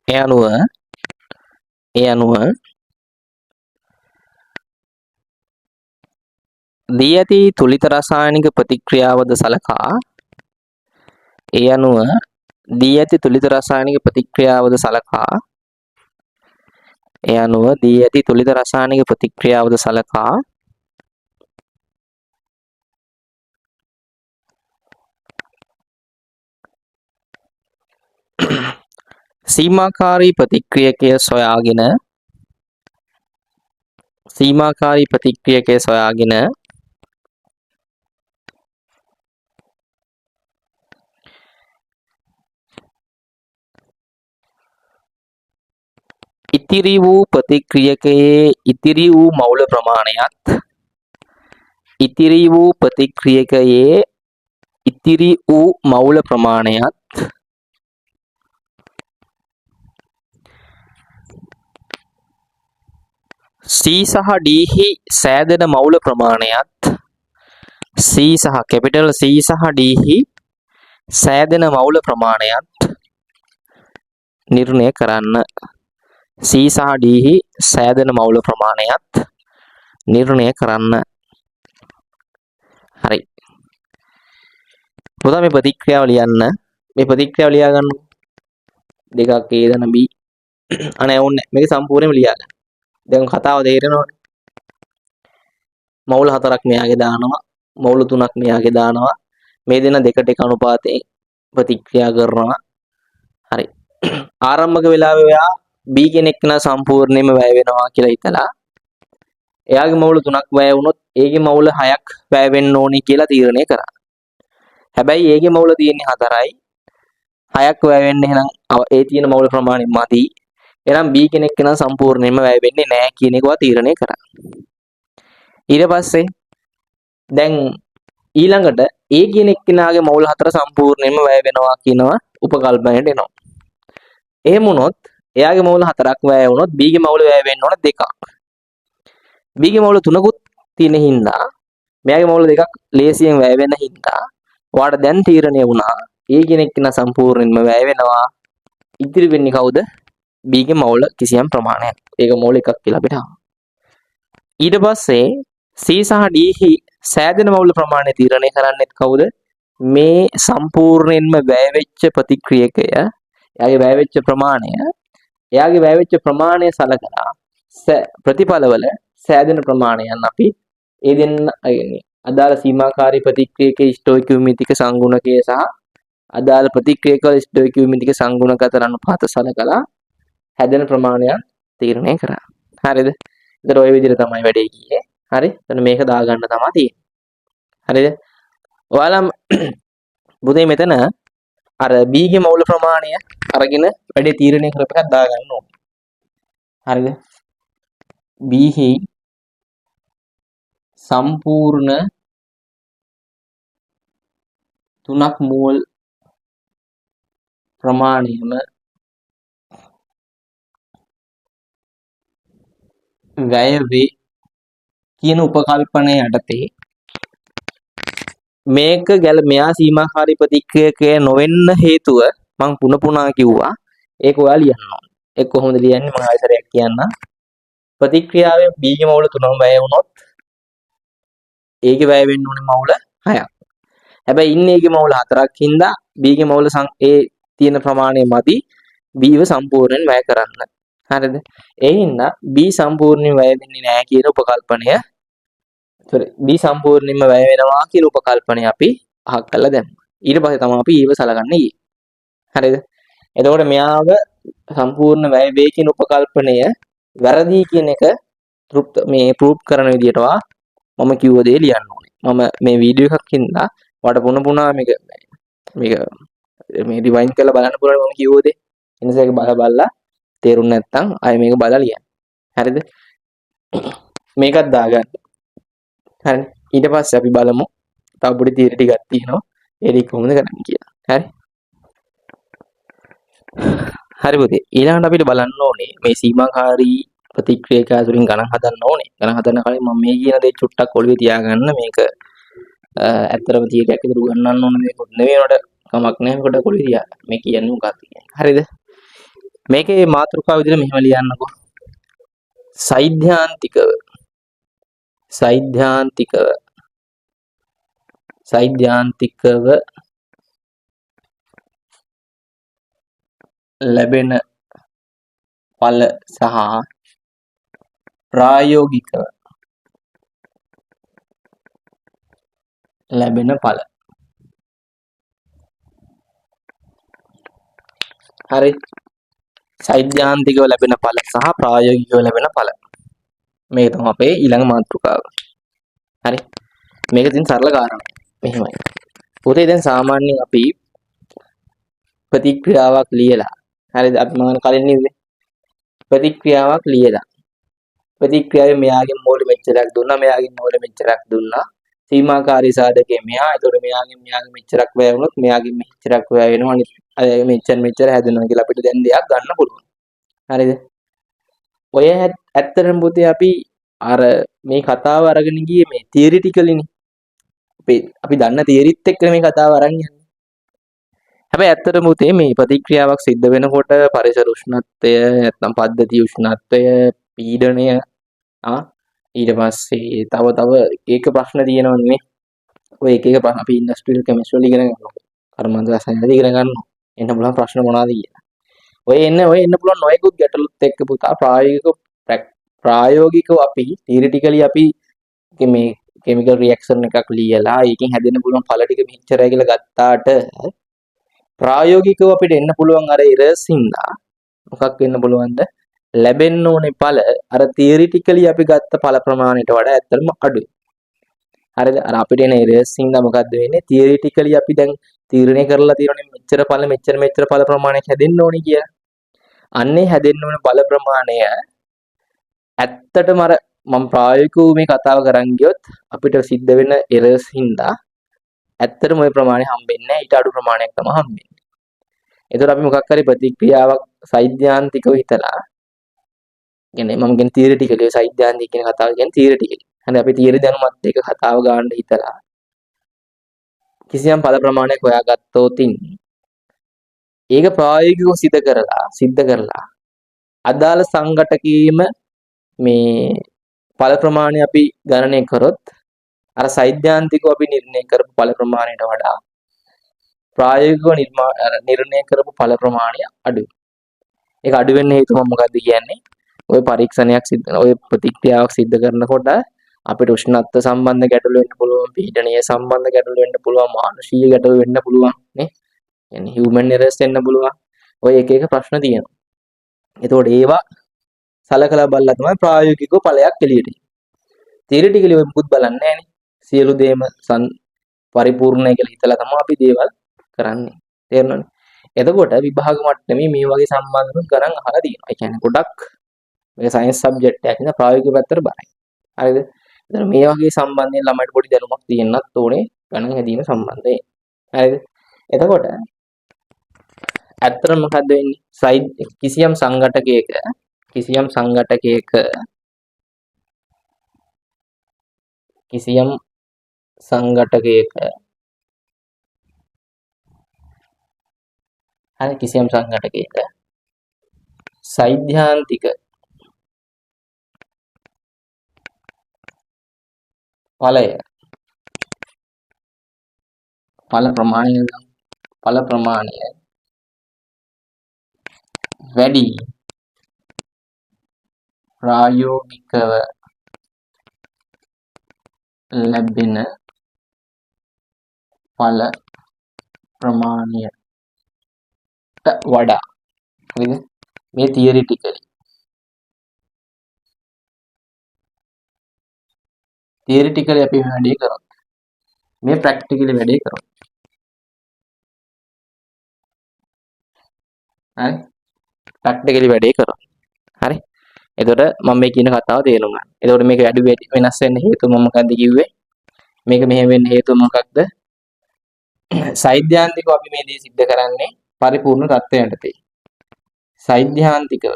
ඒ අනුව ඒ අනුව දී ඇති තුලිත රසායනික ප්‍රතික්‍රියාවද සලකා ඒ අනුව දී ඇති තුලිත රසායනික ප්‍රතික්‍රියාවද සලකා ඒ අනුව දී ඇති තුලිත රසායනික ප්‍රතික්‍රියාවද සලකා සීමාකාරී ප්‍රතික්‍රියකය සොයාගෙන සීමාකාරී ප්‍රතික්‍රියකය සොයාගෙන ඉතිරි වූ ප්‍රතික්‍රියකයේ ඉතිරි වූ මවුල ප්‍රමාණයත් ඉතිරි වූ ප්‍රතික්‍රියකයේ ඉතිරි වූ මවුල ප්‍රමාණයත් C සහ D හි සෑදෙන මවුල ප්‍රමාණයත් C සහ කැපිටල් C සහ D හි සෑදෙන මවුල ප්‍රමාණයත් නිර්ණය කරන්න. C සහ D හි සෑදෙන මවුල ප්‍රමාණයත් නිර්ණය කරන්න. හරි. පුතා මේ ප්‍රතික්‍රියාව ලියන්න. මේ ප්‍රතික්‍රියාව ලියා ගන්න. දෙකක් A ධන B. අනේ ඕනේ. මේක සම්පූර්ණයෙන්ම ලියා ගන්න. දැන් කතාව තේරෙනවනේ. මවුල 4ක් මෙයාගේ දානවා. මවුල 3ක් මෙයාගේ දානවා. මේ දෙන දෙකට එක අනුපාතයෙන් ප්‍රතික්‍රියා කරනවා. හරි. ආරම්භක වෙලාවේ ඔයා B කෙනෙක් නම් සම්පූර්ණයෙන්ම වැය වෙනවා කියලා හිතලා එයාගේ මවුල 3ක් වැය වුණොත් ඒගේ මවුල 6ක් වැය වෙන්න ඕනි කියලා තීරණය කරා. හැබැයි ඒගේ මවුල තියෙන්නේ 4යි. 6ක් වැය වෙන්න එහෙනම් ඒ තියෙන මවුල ප්‍රමාණය මදි. එහෙනම් B කෙනෙක් නම් සම්පූර්ණයෙන්ම වැය වෙන්නේ නැහැ කියන එක ඔයා තීරණය කරා. ඊට පස්සේ දැන් ඊළඟට A කියන එක්කෙනාගේ මවුල 4 සම්පූර්ණයෙන්ම වැය වෙනවා කියනවා උපකල්පනයට එනවා. එහෙම වුණොත් එයාගේ මවුල 4ක් වැය වුණොත් B ගේ මවුල වැය වෙන්න ඕන 2ක්. B ගේ මවුල 3කුත් තියෙන හින්දා මෙයාගේ මවුල 2ක් ලේසියෙන් වැය වෙන හින්දා ඔයාට දැන් තීරණය වුණා A කියන එක්කෙනා සම්පූර්ණයෙන්ම වැය වෙනවා. ඉතිරි වෙන්නේ කවුද? B ගේ මවුල කිසියම් ප්‍රමාණයක්. ඒක මවුල 1ක් කියලා අපිට ආවා. ඊට පස්සේ C සහ D හි සෑදෙන මවුල ප්‍රමාණය තීරණය කරන්නෙත් කවුද? මේ සම්පූර්ණයෙන්ම වැය වෙච්ච ප්‍රතික්‍රියකය, එයාගේ වැය වෙච්ච ප්‍රමාණය, එයාගේ වැය වෙච්ච ප්‍රමාණය සලකලා ප්‍රතිඵලවල සෑදෙන ප්‍රමාණයන් අපි ඒ දෙන්න අදාළ සීමාකාරී ප්‍රතික්‍රියකයේ ස්ටොයිකියෝමෙට්‍රික සංගුණකය සහ අදාළ ප්‍රතික්‍රියකවල ස්ටොයිකියෝමෙට්‍රික සංගුණක අතර අනුපාත සලකලා හැදෙන ප්‍රමාණයන් තීරණය කරා. හරිද? එතකොට ඔය විදිහට තමයි වැඩේ ගියේ. හරි? එතන මේක දාගන්න තමයි තියෙන්නේ. හරිද? ඔයාලා බුදේ මෙතන අර B ගේ මවුල ප්‍රමාණය අරගෙන වැඩේ තීරණය කරපු එකක් දාගන්න ඕනේ. හරිද? B හි සම්පූර්ණ 3ක් මෝල් ප්‍රමාණයම වැය වේ කියන උපකල්පනය යටතේ මේක ගැල මෙයා සීමාකාරී ප්‍රතික්‍රියකය නොවෙන්න හේතුව මං පුන පුනා කිව්වා. ඒක ඔයා ලියන්න ඕනේ. ඒක කොහොමද ලියන්නේ මං ආයෙ සැරයක් කියන්නම්. ප්‍රතික්‍රියාවේ B ගේ මවුල 3ම වැය වුණොත් ඒකේ වැය වෙන්න ඕනේ මවුල 6ක්. හැබැයි ඉන්නේ ඒකේ මවුල 4ක් හින්දා B ගේ මවුල ඒ තියෙන ප්‍රමාණය මදි B ව සම්පූර්ණයෙන් වැය කරන්න. හරිද? ඒ හින්දා B සම්පූර්ණයෙන් වැය වෙන්නේ නැහැ කියන උපකල්පනය, sorry, B සම්පූර්ණයෙන්ම වැය වෙනවා කියන උපකල්පනය අපි අහක් කරලා දැම්මා. ඊට පස්සේ තමයි අපි ඊව සලකන්න ගියේ. හරිද? එතකොට මෙයාව සම්පූර්ණ වැය වේ කියන උපකල්පනය වැරදි කියන එක තෘප්ත මේ ප්‍රූෆ් කරන විදිහට මම කිව්ව දේ ලියන්න ඕනේ. මම මේ වීඩියෝ එකක් හින්දා ඔයාලට පුන පුනා මේක මේක මේ රිවයින්ඩ් කරලා බලන්න පුළුවන් මම කිව්ව දේ. ඒ නිසා ඒක බල බලලා තේරුම් නැත්නම් ආයෙ මේක බලලා ලියන්න. හරිද? මේකත් දාගන්න. හරිනේ. ඊට පස්සේ අපි බලමු තව පොඩි තියරි ටිකක් තියෙනවා. ඒ ටික කොහොමද කරන්නේ කියලා. හරි? හරි පුතේ. ඊළඟට අපිට බලන්න ඕනේ මේ සීමාකාරී ප්‍රතික්‍රියක ඇතුලින් ගණන් හදන්න ඕනේ. ගණන් හදන්න කලින් මම මේ කියන දේ චුට්ටක් ඔළුවේ තියාගන්න. මේක ඇත්තටම තියරියක් විතර උගන්වන්න ඕන දෙයක් නෙවෙයි, උනට කමක් නැහැ. මේකට ඔළුවේ තියාගන්න. මේ කියන්නේ මොකක්ද කියන්නේ. හරිද? මේකේ මාතෘකාව විදිහට මෙහෙම ලියන්නකෝ. සෛද්ධාන්තිකව සෛද්ධාන්තිකව සෛද්ධාන්තිකව ලැබෙන ඵල සහ ප්‍රායෝගිකව ලැබෙන ඵල. හරි. සෛද්ධාන්තිකව ලැබෙන ඵල සහ ප්‍රායෝගිකව ලැබෙන ඵල. මේක තමයි අපේ ඊළඟ මාතෘකාව. හරි. මේක ඉතින් සරල කාරණා. මෙහෙමයි. පොතේ දැන් සාමාන්‍යයෙන් අපි ප්‍රතික්‍රියාවක් ලියලා, හරිද? අපි මම කලින් ලිව්වේ ප්‍රතික්‍රියාවක් ලියලා, ප්‍රතික්‍රියාවේ මෙයාගෙන් මෝල මෙච්චරක් දුන්නා, මෙයාගෙන් මෝල මෙච්චරක් දුන්නා, සීමාකාරී සාධකය මෙහා, ඒතකොට මෙයාගෙන් මෙයාගෙන් මෙච්චරක් වැය වුණොත් මෙයාගෙන් මෙච්චරක් වැය වෙනවා, අනිත් අය මෙච්චර මෙච්චර හැදෙනවා කියලා අපිට දැන් දෙයක් ගන්න පුළුවන්. හරිද? ඔය ඇත්තටම පොතේ අපි අර මේ කතාව අරගෙන ගියේ මේ තියරිටිකලිනේ. අපි දන්න තියරිත් එක්ක මේ කතාව අරන් යන්නේ. හැබැයි ඇත්තටම පුතේ මේ ප්‍රතික්‍රියාවක් සිද්ධ වෙනකොට පරිසර උෂ්ණත්වය, නැත්නම් පද්ධති උෂ්ණත්වය, පීඩනය, ඊට පස්සේ තව තව එක ප්‍රශ්න තියෙනවනේ නේ. ඔය එක එක ප්‍රශ්න අපි ඉන්ඩස්ට්‍රියල් කෙමිස්ට්‍රි වල ඉගෙන ගන්නවා. කර්මාන්ත රසායන වල ඉගෙන ගන්නවා. එන්න පුළුවන් ප්‍රශ්න මොනවද කියලා. ඔය එන්න පුළුවන් නොයෙකුත් ගැටලුත් එක්ක පුතා ප්‍රායෝගිකව අපි තියරිටිකලි අපි මේ කෙමිකල් රියැක්ෂන් එකක් ලියලා ඒකෙන් හැදෙන්න පුළුවන් ඵල ටික මෙච්චරයි කියලා ගත්තාට ප්‍රායෝගිකව අපිට එන්න පුළුවන් අර එරර්ස් හින්දා මොකක් වෙන්න පුළුවන්ද? ලැබෙන්න ඕනේ ඵල අර තියරිටිකලි අපි ගත්ත ඵල ප්‍රමාණයට වඩා ඇත්තටම අඩුයි. හරිද? අර අපිට එන එරර්ස් හින්දා මොකද්ද වෙන්නේ? තියරිටිකලි අපි දැන් තීරණය කරලා තියෙනනේ මෙච්චර ඵල මෙච්චර මෙච්චර ඵල ප්‍රමාණයක් හැදෙන්න ඕනේ කියලා. අන්නේ හැදෙන්න ඕන ඵල ප්‍රමාණය ඇත්තටම අර මම ප්‍රායෝගිකව මේ කතාව කරන් ගියොත් අපිට සිද්ධ වෙන එරර්ස් හින්දා ඇත්තටම ওই ප්‍රමාණය හම්බෙන්නේ නැහැ. ඊට අඩු ප්‍රමාණයක් තමයි හම්බෙන්නේ. ඒතකොට අපි මොකක් හරි ප්‍රතික්‍රියාවක් සෛද්ධාන්තිකව හිතලා, කියන්නේ මම කියන්නේ තියරිටිකලි, සෛද්ධාන්තික කියන කතාව කියන්නේ තියරිටිකලි. හරි, අපි තියරි දැනුමත් එක්ක කතාව ගන්න හිතලා කිසියම් ඵල ප්‍රමාණයක් හොයාගත්තොත් ඒක ප්‍රායෝගිකව සිද්ධ කරලා අදාළ සංඝටකයේම මේ ඵල ප්‍රමාණය අපි ගණනය කරොත් අර සෛද්ධාන්තිකව අපි නිර්ණය කරපු ඵල ප්‍රමාණයට වඩා ප්‍රායෝගිකව නිර්ණය කරපු ඵල ප්‍රමාණය අඩුයි. ඒක අඩු වෙන්න හේතුව මම මොකද්ද කියන්නේ? ඔය පරීක්ෂණයක් සිද්ධ ඔය ප්‍රතික්‍රියාවක් සිද්ධ කරනකොට අපිට උෂ්ණත්ව සම්බන්ධ ගැටලු වෙන්න පුළුවන්, පීඩනීය සම්බන්ධ ගැටලු වෙන්න පුළුවන්, මානුෂීය ගැටලු වෙන්න පුළුවන් නේ. කියන්නේ හියුමන් එරර්ස් එන්න පුළුවන්. ඔය එක එක ප්‍රශ්න තියෙනවා. එතකොට ඒවා සලකලා බලලා තමයි ප්‍රායෝගිකව ඵලයක් එළියට එන්නේ. තියරිටිකලි ඔය මුකුත් බලන්නේ නෑනේ. සියලු දේම පරිපූර්ණයි කියලා හිතලා තමයි අපි දේවල් කරන්නේ. තේරුණානේ? එතකොට විභාග මට්ටමේ මේ වගේ සම්බන්ධව ගණන් අහලා තියෙනවා. ඒ කියන්නේ ගොඩක් මේක සයන්ස් සබ්ජෙක්ට් එකක් නේ ප්‍රායෝගික පැත්තට බරයි. හරිද? එතන මේ වගේ සම්බන්ධයෙන් ළමයිට පොඩි දැනුමක් තියෙන්නත් ඕනේ ගණන් හැදීම සම්බන්ධයෙන්. හරිද? එතකොට ඇත්තටම මොකද්ද වෙන්නේ? කිසියම් සංඝටකයක කිසියම් සංඝටකයක කිසියම් සංඝටකයක හරි කිසියම් සංඝටකයක සෛද්ධාන්තික ඵලය ඵල ප්‍රමාණය ඵල ප්‍රමාණය වැඩි ප්‍රායෝගිකව ලැබෙන ඵල ප්‍රමාණයට වඩා. හරිද? මේ තියරිටිකලි තියරිටිකලි අපි මේ වැඩේ කරොත් මේ ප්‍රැක්ටිකලි වැඩේ කරොත් හරි ප්‍රැක්ටිකලි වැඩේ කරොත් හරි. එතකොට මම මේ කියන කතාව තේරුම් ගන්න. එතකොට මේක වැඩි වෙනස් වෙන්න හේතුව මම මොකද්ද කිව්වේ? මේක මෙහෙම වෙන්න හේතුව මොකක්ද? සෛද්ධාන්තිකව අපි මේ දේ සිද්ධ කරන්නේ පරිපූර්ණ තත්ත්වය යටතේ. සෛද්ධාන්තිකව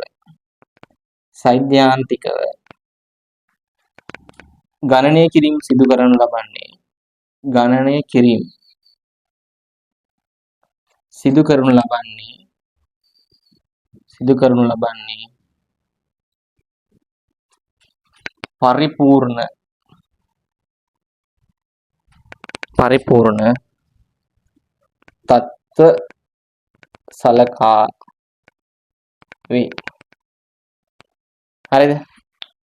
සෛද්ධාන්තිකව ගණනය කිරීම සිදු කරනු ලබන්නේ ගණනය කිරීම සිදු කරනු ලබන්නේ සිදු කරනු ලබන්නේ පරිපූර්ණ පරිපූර්ණ තත්ත්ව සලකා වේ. හරිද?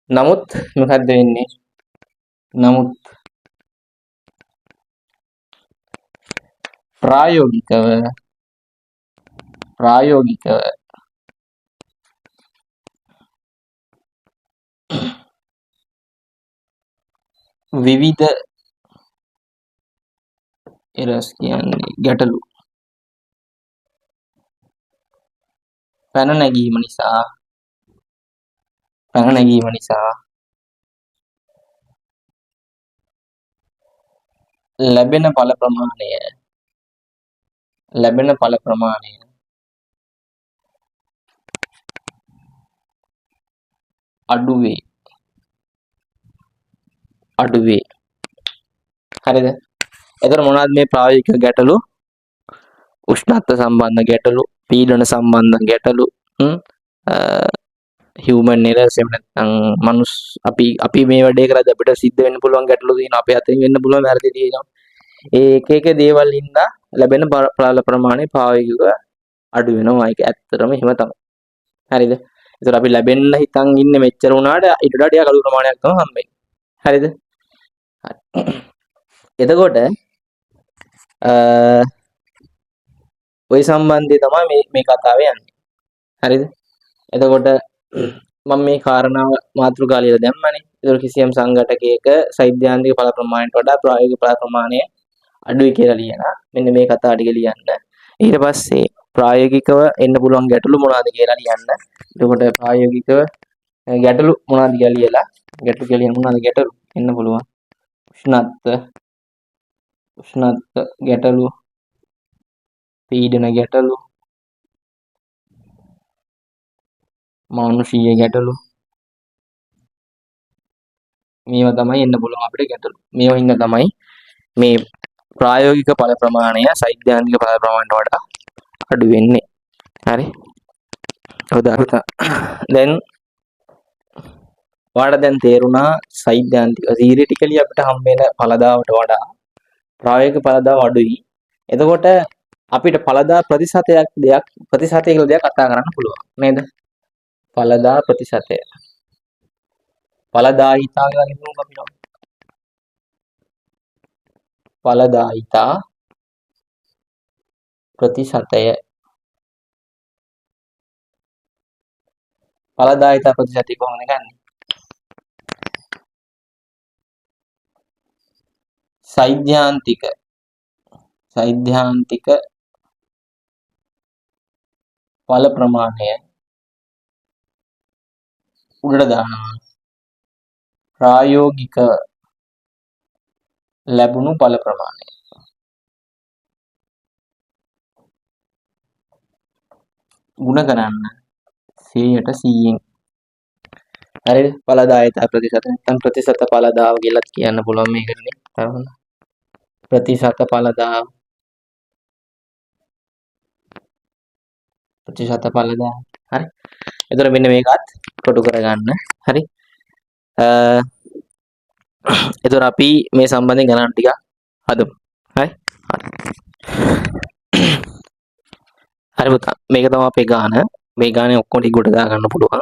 නමුත් මොකද්ද වෙන්නේ? නමුත් ප්‍රායෝගිකව ප්‍රායෝගිකව විවිධ එරස් කියන්නේ ගැටලු පැන නැගීම නිසා පැන නැගීම නිසා ලැබෙන ඵල ප්‍රමාණය ලැබෙන ඵල ප්‍රමාණය අඩු වේ අඩු වේ. හරිද? එතකොට මොනවද මේ ප්‍රායෝගික ගැටලු? උෂ්ණත්ව සම්බන්ධ ගැටලු, පීඩන සම්බන්ධ ගැටලු, හියුමන් එරර්ස් එහෙම නැත්නම් මනුස් අපි අපි මේ වැඩේ කරද්දී අපිට සිද්ධ වෙන්න පුළුවන් ගැටලු තියෙනවා, අපේ අතින් වෙන්න පුළුවන් වැරදි තියෙනවා. ඒ එක එක දේවල් හින්දා ලැබෙන ඵල ප්‍රමාණය ප්‍රායෝගිකව අඩු වෙනවා. ඒක ඇත්තටම එහෙම තමයි. හරිද? ඒතර අපි ලැබෙන්න හිතන් ඉන්නේ මෙච්චර වුණාට ඊට වඩා ටිකක් අඩු ප්‍රමාණයක් තමයි හම්බෙන්නේ. හරිද? හරි. එතකොට ඔය සම්බන්ධය තමයි මේ මේ කතාවේ යන්නේ. හරිද? එතකොට මම මේ කාරණාව මාතෘකා ලියලා දැම්මනේ. ඒතකොට කිසියම් සංඝටකයක සෛද්ධාන්තික ඵල ප්‍රමාණයට වඩා ප්‍රායෝගික ඵල ප්‍රමාණය අඩුයි කියලා ලියලා මෙන්න මේ කතා ටික ලියන්න. ඊට පස්සේ ප්‍රායෝගිකව එන්න පුළුවන් ගැටලු මොනවද කියලා ලියන්න. එතකොට ප්‍රායෝගිකව ගැටලු මොනවද කියලා ලියලා ගැටලු කියලා ලියන්න මොනවද ගැටලු එන්න පුළුවන්. උෂ්ණත්ව උෂ්ණත්ව ගැටලු, පීඩන ගැටලු, මානුෂීය ගැටලු, මේවා තමයි එන්න පුළුවන් අපිට ගැටලු. මේවා හින්දා තමයි මේ ප්‍රායෝගික ඵල ප්‍රමාණය සෛද්ධාන්තික ඵල ප්‍රමාණයට වඩා අඩු වෙන්නේ. හරි. හොඳයි. දැන් ඔයාලට දැන් තේරුණා සෛද්ධාන්තික තියරිටිකලි අපිට හම් වෙන ඵලදාවට වඩා ප්‍රායෝගික ඵලදාව අඩුයි. එතකොට අපිට ඵලදා ප්‍රතිශතයක් දෙයක් ප්‍රතිශතය කියලා දෙයක් කතා කරන්න පුළුවන් නේද? ඵලදා ප්‍රතිශතය. ඵලදායිතා කියලා කියමු අපි නම. ඵලදායිතා ප්‍රතිශතය. ඵලදායිතා ප්‍රතිශතය කොහොමද ගන්නෙ? සෛද්ධාන්තික සෛද්ධාන්තික ඵල ප්‍රමාණය උඩට දානවා ප්‍රායෝගික ලැබුණු බල ප්‍රමාණය. ගුණ කරන්න 100ට 100න්. හරිද? ඵලදායීතා ප්‍රතිශත නැත්නම් ප්‍රතිශත ඵලදාව කියලාත් කියන්න පුළුවන් මේකටනේ. තව ප්‍රතිශත ඵලදාව. ප්‍රතිශත ඵලදාව. හරි. එතකොට මෙන්න මේකත් කොටු කරගන්න. හරි. එතකොට අපි මේ සම්බන්ධයෙන් ගණන් ටිකක් හදමු. හරි? හරි. හරි පුතා. මේක තමයි අපේ ගාන. මේ ගානේ ඔක්කොම ටික ගොඩ දා ගන්න පුළුවන්.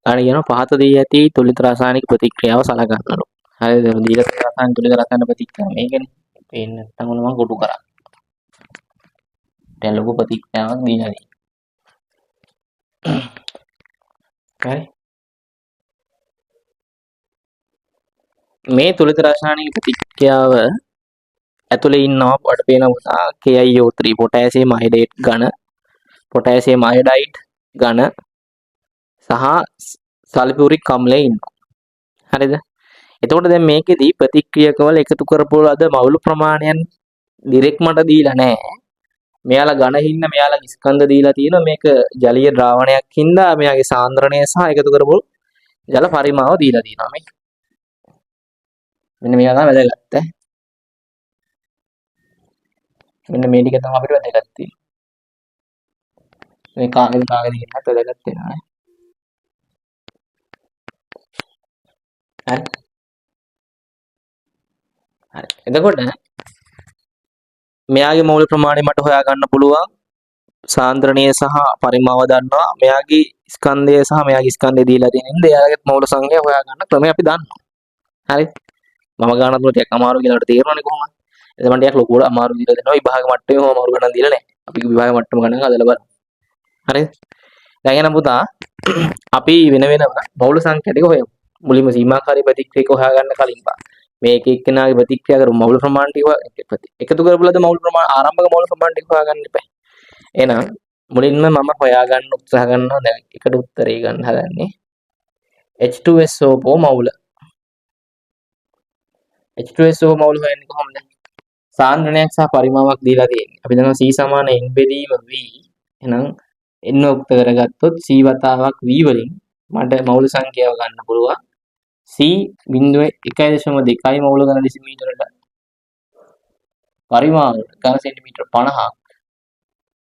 ගාන කියනවා පහත දී ඇති තුලිත රසායනික ප්‍රතික්‍රියාව සලකන්නලු. හරිද? දීලා තියෙන රසායන තුලිත රසායන ප්‍රතික්‍රියාව මේකනේ. පේන්නේ නැත්නම් ඔන්න මම කොටු කරා. දැන් ලොකු ප්‍රතික්‍රියාවක් දීලා තියෙනවා. හරි. මේ තුලිත රසායනික ප්‍රතික්‍රියාව ඇතුලේ ඉන්නවා ඔයාලට පේනවා පුතා KiO3 potassium අයඩේට් ඝන, පොටෑසියම් අයඩයිඩ් ඝන සහ සල්ෆියුරික් අම්ලය ඉන්නවා. හරිද? එතකොට දැන් මේකෙදි ප්‍රතික්‍රියකවල එකතු කරපු ලද මවුල ප්‍රමාණයන් ඩිරෙක්ට් මට දීලා නැහැ. මෙයාලා ඝන හින්දා මෙයාලගේ ස්කන්ධ දීලා තියෙනවා. මේක ජලීය ද්‍රාවණයක් හින්දා මෙයාගේ සාන්ද්‍රණය සහ එකතු කරපු ජල පරිමාව දීලා තියෙනවා මේ. මෙන්න මේවා තමයි වැදගත් ඈ. මෙන්න මේ ටික තමයි අපිට වැදගත් වෙන්නේ. මේ කාගේද කාගේද කියන්නත් වැදගත් වෙනවා නේ. හරි. හරි. එතකොට මෙයාගේ මৌল ප්‍රමාණය මට හොයාගන්න පුළුවන්. සාන්ද්‍රණය සහ පරිමාව දන්නවා. මෙයාගේ ස්කන්ධය සහ මෙයාගේ ස්කන්ධය දීලා තියෙන හින්දා එයාගේ මৌল සංඛ්‍යාව හොයාගන්න ක්‍රමය අපි දන්නවා. හරි. මම ගානක් දුන්නා ටිකක් අමාරු කියලා අපිට තේරෙනවනේ කොහොමද? එතකොට මට ටිකක් ලොකුවට අමාරු දීලා දෙනවා. විභාග මට්ටමේ ඔහොම අමාරු ගණන් දීලා නැහැ. අපි විභාග මට්ටම ගණන් හදලා බලමු. හරිද? දැන් එහෙනම් පුතා අපි වෙන වෙනම මෞල සංඛ්‍යා ටික හොයමු. මුලින්ම සීමාකාරී ප්‍රතික්‍රියක හොයාගන්න කලින් බා. මේ එක එක්කෙනාගේ ප්‍රතික්‍රියා කරමු මෞල ප්‍රමාණ ටික එකතු කරපු ලද මෞල ප්‍රමාණ ආරම්භක මෞල ප්‍රමාණ ටික හොයාගන්න එපා. එහෙනම් මුලින්ම මම හොයාගන්න උත්සාහ කරනවා දැන් එකට උත්තරේ ගන්න හදන්නේ. H2SO4 මෞල. H2SO මෞල හොයන්නේ කොහොමද? සාන්ද්‍රණයක් සහ පරිමාවක් දීලා තියෙන්නේ. අපි දන්නවා C සමාන N බෙදීම V. එහෙනම් N උක්ත කරගත්තොත් C වතාවක් V වලින් මට මෞල සංඛ්‍යාව ගන්න පුළුවන්. C 0.1.2 මෞල ඝන ඩෙසිමීටරට පරිමාව ඝන සෙන්ටිමීටර 50ක්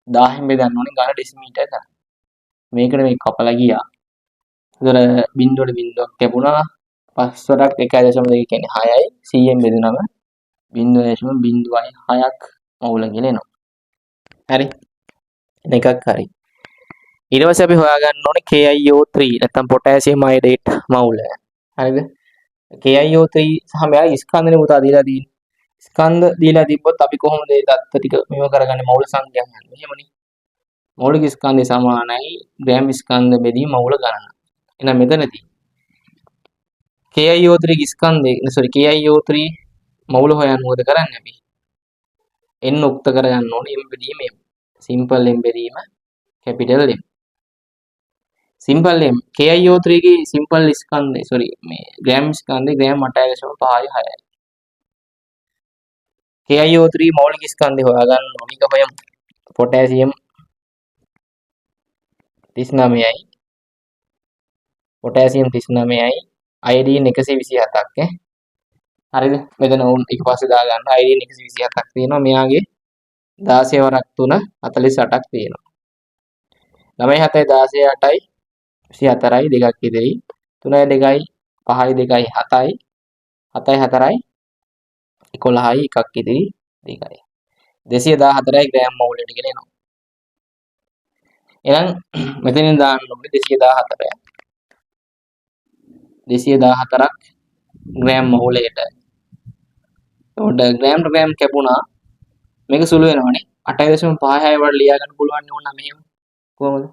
1000න් බෙදන්න ඕනේ ඝන ඩෙසිමීටර් ගණන්. මේකට මේ කපලා ගියා. ඒතර බිංදුවට බිංදුවක් කැපුණා. පස් වරක් 1.2 කියන්නේ 6යි. 100න් බෙදුනම 0.06ක් මෞල කියලා එනවා. හරි. එකක් හරි. ඊට පස්සේ අපි හොයාගන්න ඕනේ KiO3 නැත්නම් පොටෑසියම් අයඩේට් මෞල. හරිද? KiO3 සහ මෙයාගේ ස්කන්ධනේ පුතා දීලා තියෙන්නේ. ස්කන්ධ දීලා තිබ්බොත් අපි කොහොමද ඒ දත්ත ටික මෙව කරගන්නේ මෞල සංඛ්‍යාව හොයන්නේ? මෙහෙමනේ. මৌলিක ස්කන්ධය සමානයි ග්‍රෑම් ස්කන්ධ බෙදීම මෞල ගණන. එහෙනම් මෙතනදී KiO3 ගේ ස්කන්ධය සෝරි KiO3 මෞල හොයන්න මොකද කරන්නේ අපි? N උක්ත කරගන්න ඕනේ M බෙදීම M. Simple M බෙදීම capital M. Simple M KiO3 ගේ සිම්පල් ස්කන්ධය සෝරි මේ ග්‍රෑම් ස්කන්ධය ග්‍රෑම් 8.56යි. KiO3 මৌলিක ස්කන්ධය හොයාගන්න ඕනේ. ඒක හොයමු. පොටෑසියම් 39යි. පොටෑසියම් 39යි. අයඩීන් 127ක් ඈ. හරිද? මෙතන උන් එක පස්සේ දාගන්න. අයඩීන් 127ක් තියෙනවා. මෙයාගේ 16 වරක් 3 48ක් තියෙනවා. 9 7 16 8යි 24යි දෙකක් ඉතිරි. 3යි 2යි 5යි 2යි 7යි 7යි 4යි 11යි එකක් ඉතිරි 2යි. 214යි ග්‍රෑම් මවුලට කියලා එනවා. එහෙනම් මෙතනින් දාන්න ඕනේ 214. 214ක් ග්‍රෑම් මවුලයට. එතකොට ග්‍රෑම් ටු ග්‍රෑම් කැපුණා. මේක සුළු වෙනවනේ. 8.56 වල ලියා ගන්න පුළුවන් නේ ඕන මෙහෙම. කොහොමද?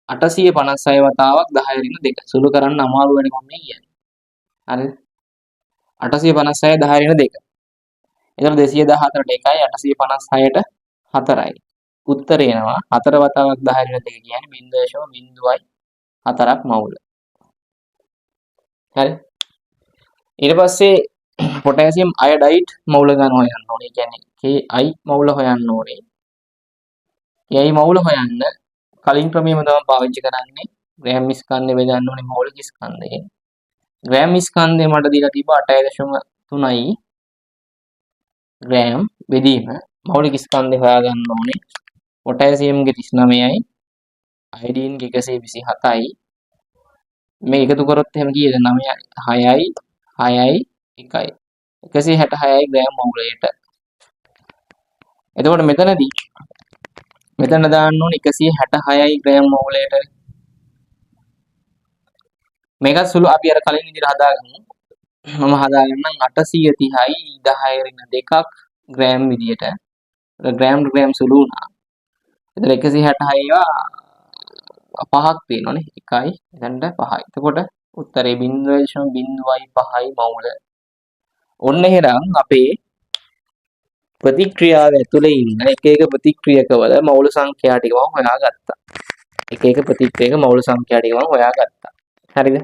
856 වතාවක් 10 ඍණ 2. සුළු කරන්න අමාරු වැඩ මම මේ කියන්නේ. හරිද? 856 10 ඍණ 2. එතකොට 214ට 1යි 856ට 4යි. උත්තරේ එනවා 4 වතාවක් 10 ඍණ 2 කියන්නේ 0.04ක් මවුල. හරි. ඊට පස්සේ පොටෑසියම් අයඩයිඩ් මවුල ගන්න හොයන්න ඕනේ. ඒ කියන්නේ Ki මවුල හොයන්න ඕනේ. Ki මවුල හොයන්න කලින් ක්‍රමයේම තමයි පාවිච්චි කරන්නේ. ග්‍රෑම් ස්කන්ධය බෙදන්න ඕනේ මෞලික ස්කන්ධයෙන්. ග්‍රෑම් ස්කන්ධය මට දීලා තිබ්බ 8.3යි ග්‍රෑම් බෙදීම මෞලික ස්කන්ධය හොයාගන්න ඕනේ. පොටෑසියම්ගේ 39යි අයඩීන්ගේ 127යි. මේ එකතු කරොත් එහෙම කීයද? 9යි 6යි 6යි 1යි 166යි ග්‍රෑම් මවුලයට. එතකොට මෙතනදී මෙතන දාන්න ඕනේ 166යි ග්‍රෑම් මවුලයට. මේකත් සුළු අපි අර කලින් විදිහට හදාගමු. මම හදාගන්නම් 830යි 10 ඍණ 2ක් ග්‍රෑම් විදියට. ග්‍රෑම් ග්‍රෑම් සුළු වුණා. එතන 166 ඒවා පහක් තියෙනවනේ. 1යි එතනට 5යි. එතකොට උත්තරේ 0.05යි මවුල. ඔන්න එහෙනම් අපේ ප්‍රතික්‍රියාව ඇතුලේ ඉන්න එක එක ප්‍රතික්‍රියකවල මවුල සංඛ්‍යා ටික මම හොයාගත්තා. එක එක ප්‍රතික්‍රියක මවුල සංඛ්‍යා ටික මම හොයාගත්තා. හරිද?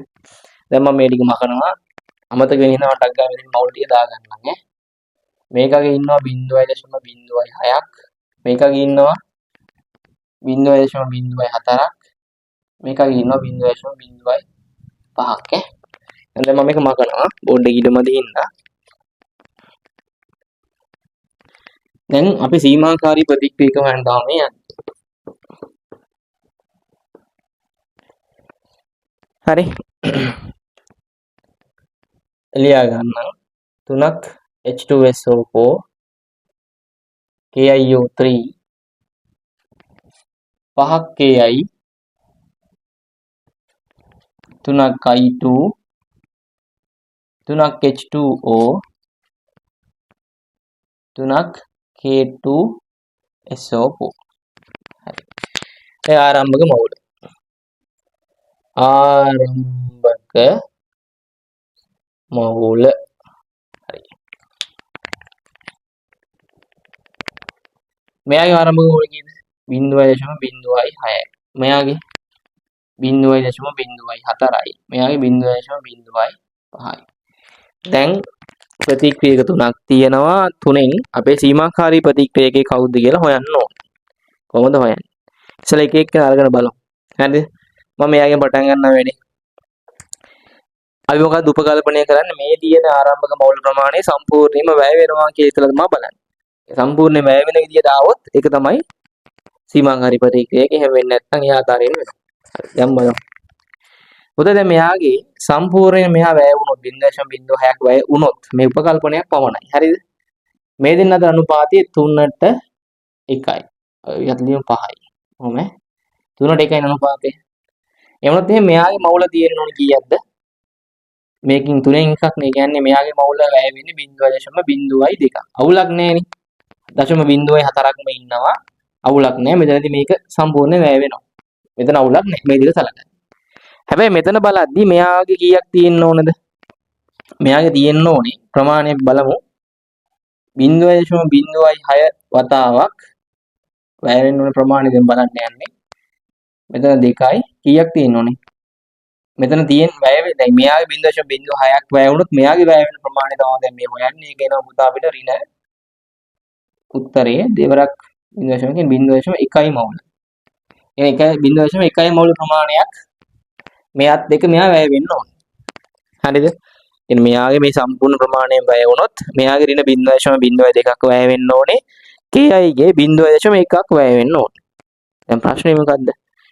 දැන් මම මේ ටික මකනවා. අමතක වෙන හින්දා මම ටක් ගාලා මෙතන මවුල ටික දාගන්නම් ඈ. මේකගේ ඉන්නවා 0.06ක්. මේකගේ ඉන්නවා 0.04ක්. මේකගේ ඉන්නවා 0.05ක් ඈ. දැන් මම මේක මකනවා. බෝඩ් එක ඉඩ මදි හින්දා. දැන් අපි සීමාකාරී ප්‍රතික්‍රියක හොයන්න තමයි යන්නේ. හරි. ලියා ගන්නම්. 3ක් H2SO4 KiO3 5ක් Ki 3ක් I2 3ක් H2O 3ක් K2SO4. හරි. ඒ ආරම්භක මවුල. ආරම්භක මවුල. හරි. මෙයාගේ ආරම්භක මවුල කීයද? 0.06යි. මෙයාගේ 0.04යි. මෙයාගේ 0.05යි. දැන් ප්‍රතික්‍රියක තුනක් තියෙනවා. තුනෙන් අපේ සීමාකාරී ප්‍රතික්‍රියකේ කවුද කියලා හොයන්න ඕනේ. කොහොමද හොයන්නේ? ඉස්සෙල්ලා එක එක අරගෙන බලමු. හරිද? මම මෙයාගෙන් පටන් ගන්නවා වැඩේ. අපි මොකක්ද උපකල්පනය කරන්නේ? මේ තියෙන ආරම්භක මೌಲ ප්‍රමාණය සම්පූර්ණයෙන්ම වැය වෙනවා කියලා ඉතලා තමයි බලන්නේ. සම්පූර්ණයෙන් වැය වෙන විදියට ආවොත් ඒක තමයි සීමාකාරී ප්‍රතික්‍රියක. එහෙම වෙන්නේ නැත්නම් ඒ ආකාරයෙන් වෙනවා. හරි දැන් බලමු. පුතේ දැන් මෙයාගේ සම්පූර්ණයෙන් මෙහා වැය වුණොත් 0.06ක් වැය වුණොත් මේ උපකල්පනයක් පමණයි. හරිද? මේ දෙන්න අතර අනුපාතය 3ට 1යි. අපි ලියමු 5යි. කොහොම? 3ට 1යි අනුපාතය. එහෙම වුණොත් එහෙනම් මෙයාගේ මවුල තියෙන්න ඕන කීයක්ද? මේකෙන් තුනෙන් එකක් නේ. කියන්නේ මෙයාගේ මවුල වැය වෙන්නේ 0.02ක්. අවුලක් නෑනේ. 0.04ක්ම ඉන්නවා. අවුලක් නෑ. මෙතනදී මේක සම්පූර්ණයෙන් වැය වෙනවා. මෙතන අවුලක් නෑ. මේ දෙක සලකන්න. හැබැයි මෙතන බලද්දි මෙයාගේ කීයක් තියෙන්න ඕනද? මෙයාගේ තියෙන්න ඕනේ ප්‍රමාණය බලමු. 0.06 වතාවක් වැය වෙන්න ඕන ප්‍රමාණය දැන් බලන්න යන්නේ. මෙතන 2යි කීයක් තියෙන්න ඕනේ? මෙතන තියෙන වැය දැන් මෙයාගේ 0.06ක් වැය වුණොත් මෙයාගේ වැය වෙන ප්‍රමාණය තමයි දැන් මේ හොයන්නේ. ඒක එනවා පුතා අපිට ඍණ උත්තරය දෙවරක් 0.1 0.1යි මවුල. ඒ 1.1යි මවුල ප්‍රමාණයක් මෙයාත් දෙක මෙයා වැය වෙන්න ඕනේ. හරිද? එතන මෙයාගේ මේ සම්පූර්ණ ප්‍රමාණයෙන් වැය වුණොත් මෙයාගේ ඍණ 0.02ක් වැය වෙන්න ඕනේ. Ki ගේ 0.1ක් වැය වෙන්න ඕනේ. දැන් ප්‍රශ්නේ මොකද්ද?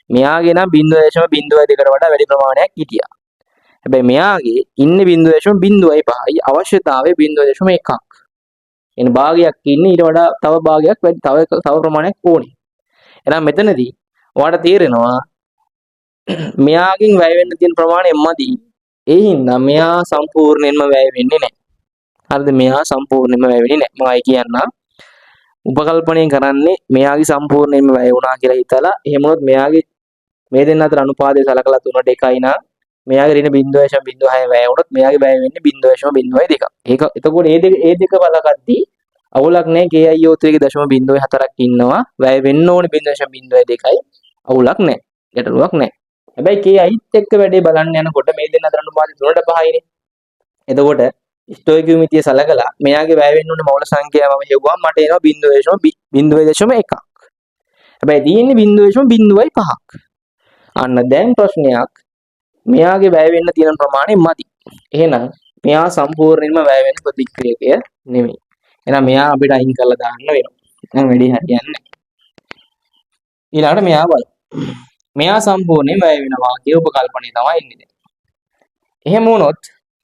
මෙයාගේ නම් 0.02කට වඩා වැඩි ප්‍රමාණයක් හිටියා. හැබැයි මෙයාගේ ඉන්නේ 0.05යි අවශ්‍යතාවය 0.1ක්. එන භාගයක් ඉන්නේ ඊට වඩා තව භාගයක් වැඩි තව තව ප්‍රමාණයක් ඕනේ. එහෙනම් මෙතනදී ඔයාලට තේරෙනවා මෙයාගෙන් වැය වෙන්න තියෙන ප්‍රමාණය මදි. ඒ හින්දා මෙයා සම්පූර්ණයෙන්ම වැය වෙන්නේ නැහැ. හරිද? මෙයා සම්පූර්ණයෙන්ම වැය වෙන්නේ නැහැ. මම ආයි කියන්නම්. උපකල්පනය කරන්නේ මෙයාගේ සම්පූර්ණයෙන්ම වැය වුණා කියලා හිතලා එහෙම වුණොත් මෙයාගේ මේ දෙන්න අතර අනුපාතය සලකලා 3ට 1යි නම් මෙයාගේ ඍණ 0.06 වැය වුණොත් මෙයාගේ වැය වෙන්නේ 0.02ක්. ඒක එතකොට ඒ දෙක බලකද්දී අවුලක් නැහැ. KiO3 ගේ 0.04ක් ඉන්නවා. වැය වෙන්න ඕනේ 0.02යි. අවුලක් නැහැ. ගැටලුවක් නැහැ. හැබැයි KIත් එක්ක වැඩේ බලන්න යනකොට මේ දෙන්න අතර අනුපාතය 3ට 5යිනේ. එතකොට ස්ටොයිකියෝමීතිය සලකලා මෙයාගේ වැය වෙන්න ඕන මවුල සංඛ්‍යාව මම හෙව්වම මට එනවා 0.01ක්. හැබැයි තියෙන්නේ 0.05ක්. අන්න දැන් ප්‍රශ්නයක්, මෙයාගේ වැය වෙන්න තියෙන ප්‍රමාණය මදි. එහෙනම් මෙයා සම්පූර්ණයෙන්ම වැය වෙන ප්‍රතික්‍රියකය නෙමෙයි. එහෙනම් මෙයා අපිට අයින් කරලා දාන්න වෙනවා. දැන් වැඩේ හරියන්නේ නැහැ. ඊළඟට මෙයා බලමු. මෙයා සම්පූර්ණයෙන් වැය වෙනවා කිය උපකල්පනය තමයි එන්නේ දැන්. එහෙම වුණොත්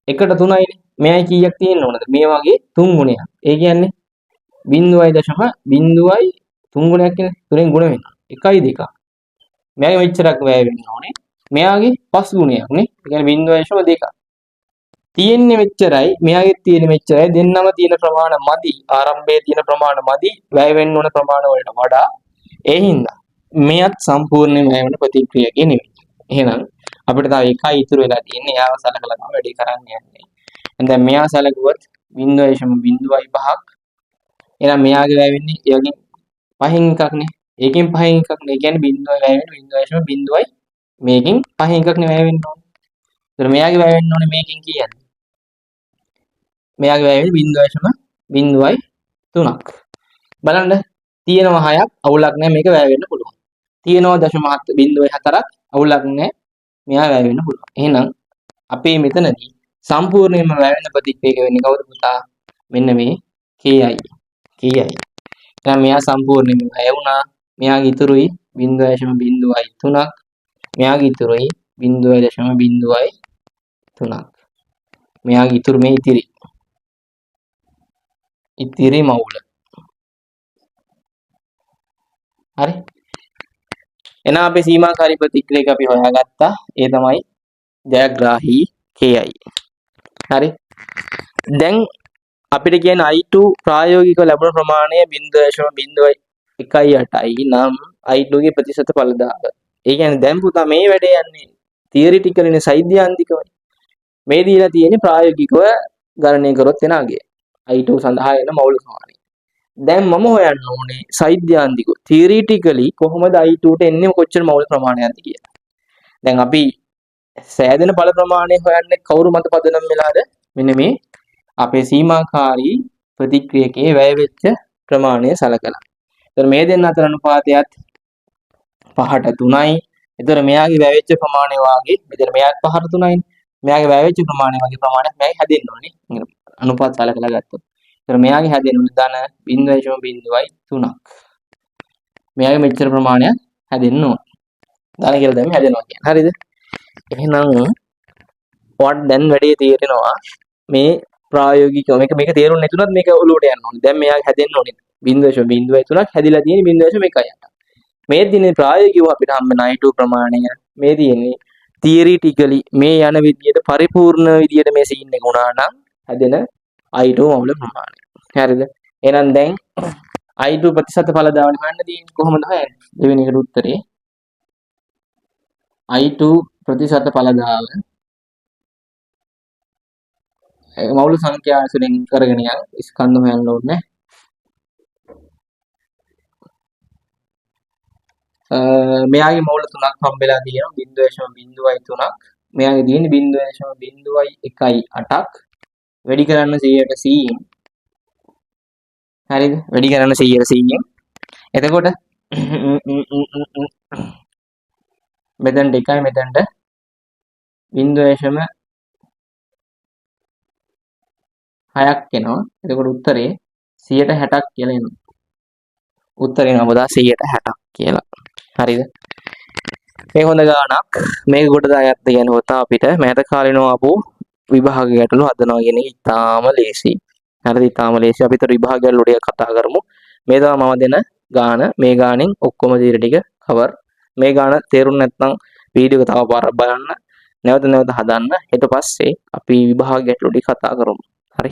1ට 3යිනේ. මෙයයි කීයක් තියෙන්න ඕනද? මේ වගේ 3 ගුණයක්. ඒ කියන්නේ 0.0 3 ගුණයක් කියන්නේ 3ෙන් ගුණ වෙනවා. 1යි 2ක්. මෙයාගේ මෙච්චරක් වැය වෙන්න ඕනේ. මෙයාගේ 5 ගුණයක් නේ. ඒ කියන්නේ 0.2ක්. තියෙන්නේ මෙච්චරයි, මෙයාගේ තියෙන්නේ මෙච්චරයි. දෙන්නම තියෙන ප්‍රමාණ මදි. ආරම්භයේ තියෙන ප්‍රමාණ මදි. වැය වෙන්න ඕන ප්‍රමාණ වලට වඩා. ඒ හින්දා මෙයත් සම්පූර්ණයෙන් වැය වෙන ප්‍රතික්‍රියාවක් නෙමෙයි. එහෙනම් අපිට තව එකයි ඉතුරු වෙලා තියෙන්නේ. එයාව සලකලා තමයි වැඩේ කරන්න යන්නේ. දැන් මෙයා සැලකුවොත් 0.05ක්. එහෙනම් මෙයාගේ වැය වෙන්නේ ඒ වගේ පහෙන් එකක් නේ. ඒකෙන් පහෙන් එකක් නේ. ඒ කියන්නේ බිංදුවයි වැය වෙන්නේ 0.0 මේකෙන් පහෙන් එකක් නේ වැය වෙන්න ඕනේ. ඒතර මෙයාගේ වැය වෙන්න ඕනේ මේකෙන් කීයද? මෙයාගේ වැය වෙන්නේ 0.03ක්. බලන්න තියෙනවා 6ක් අවුලක් නෑ මේක වැය වෙන්න පුළුවන්. තියෙනවා 0.7 0.4ක් අවුලක් නෑ මෙයා වැය වෙන්න පුළුවන්. එහෙනම් අපේ මෙතනදී සම්පූර්ණයෙන්ම වැය වෙන ප්‍රතික්‍රියක වෙන්නේ කවුද පුතා? මෙන්න මේ KI. KI. එහෙනම් මෙයා සම්පූර්ණයෙන්ම වැය වුණා. මෙයාගේ ඉතුරුයි 0.03ක්. මෙයාගේ ඉතුරුයි 0.03ක්. මෙයාගේ ඉතුරු මේ ඉතිරි. ඉතිරි මවුල. හරි. එහෙනම් අපේ සීමාකාරී ප්‍රතික්‍රියක අපි හොයාගත්තා. ඒ තමයි ජයග්‍රාහී KI. හරි. දැන් අපිට කියන්නේ I2 ප්‍රායෝගිකව ලැබුණ ප්‍රමාණය 0.018යි නම් I2 ගේ ප්‍රතිශත ඵලදාව. ඒ කියන්නේ දැන් පුතා මේ වැඩේ යන්නේ තියරිටිකලිනේ සෛද්ධාන්තිකවයි. මේ දීලා තියෙන්නේ ප්‍රායෝගිකව ගණනය කරොත් එන අගය. I2 සඳහා එන මවුල ප්‍රමාණය. දැන් මම හොයන්න ඕනේ සෛද්ධාන්තිකව තියරිටිකලි කොහොමද I2 ට එන්නේ කොච්චර මවුල ප්‍රමාණයක්ද කියලා. දැන් අපි සෑදෙන ඵල ප්‍රමාණය හොයන්නේ කවුරු මත පදනම් වෙලාද? මෙන්න මේ අපේ සීමාකාරී ප්‍රතික්‍රියකයේ වැය වෙච්ච ප්‍රමාණය සලකලා. එතකොට මේ දෙන්න අතර අනුපාතයත් 5ට 3යි. එතකොට මෙයාගේ වැය වෙච්ච ප්‍රමාණය වාගේ මෙතන මෙයාත් 5ට 3යිනේ. මෙයාගේ වැය වෙච්ච ප්‍රමාණය වගේ ප්‍රමාණයක් මෙයාගේ හැදෙන්න ඕනේ. අනුපාත සලකලා ගත්තොත්. එතකොට මෙයාගේ හැදෙන්න ඕනේ ධන 0.03ක්. මෙයාගේ මෙච්චර ප්‍රමාණයක් හැදෙන්න ඕනේ. ධන කියලා දැම්ම හැදෙනවා කියන්නේ. හරිද? එහෙනම් ඔයාලට දැන් වැඩේ තේරෙනවා මේ ප්‍රායෝගිකව මේක තේරුම් නැතුණත් මේක ඔලුවට යන්න ඕනේ. දැන් මෙයාගේ හැදෙන්න ඕනේ 0.03ක් හැදිලා තියෙන්නේ 0.18. මේ තියෙන්නේ ප්‍රායෝගිකව අපිට හම්බෙන I2 ප්‍රමාණය. මේ තියෙන්නේ තියරිටිකලි මේ යන විදියට පරිපූර්ණ විදියට මේ සීන් එක වුණා නම් හැදෙන I2 මවුල ප්‍රමාණය. හරිද? එහෙනම් දැන් I2 ප්‍රතිශත ඵල දාවන හොයන්න තියෙන්නේ කොහොමද හොයන්නේ? දෙවෙනි එකට උත්තරේ I2 ප්‍රතිශත ඵල දාව මවුල සංඛ්‍යා ඇසුරෙන් කරගෙන යන ස්කන්ධ හොයන්න ඕනේ. මෙයාගේ මවුල තුනක් හම්බෙලා තියෙනවා 0.03ක්. මෙයාගේ තියෙන්නේ 0.018ක්. වැඩි කරන්න 100ට 100න්. හරිද? වැඩි කරන්න 100ට 100න්. එතකොට මෙතනට 1යි මෙතනට 0.6ක් එනවා. එතකොට උත්තරේ 160ක් කියලා එනවා. උත්තරේ එනවා පුතා 160ක් කියලා. හරිද? මේ හොඳ ගාණක්. මේක කොට දාගත්ත කියන්නේ පුතා අපිට මෑත කාලිනව ආපු විභාග ගැටලු හදනවා කියන එක ඉතාම ලේසි. හරිද? ඉතාම ලේසි. අපි ඊතර විභාග ගැටලු ටික කතා කරමු. මේ තමයි මම දෙන ගාණ. මේ ගාණෙන් ඔක්කොම තීර ටික කවර්. මේ ගාණ තේරුම් නැත්නම් වීඩියෝ එක තව පාරක් බලන්න. නැවත නැවත හදන්න. ඊට පස්සේ අපි විභාග ගැටලු ටික කතා කරමු. හරි.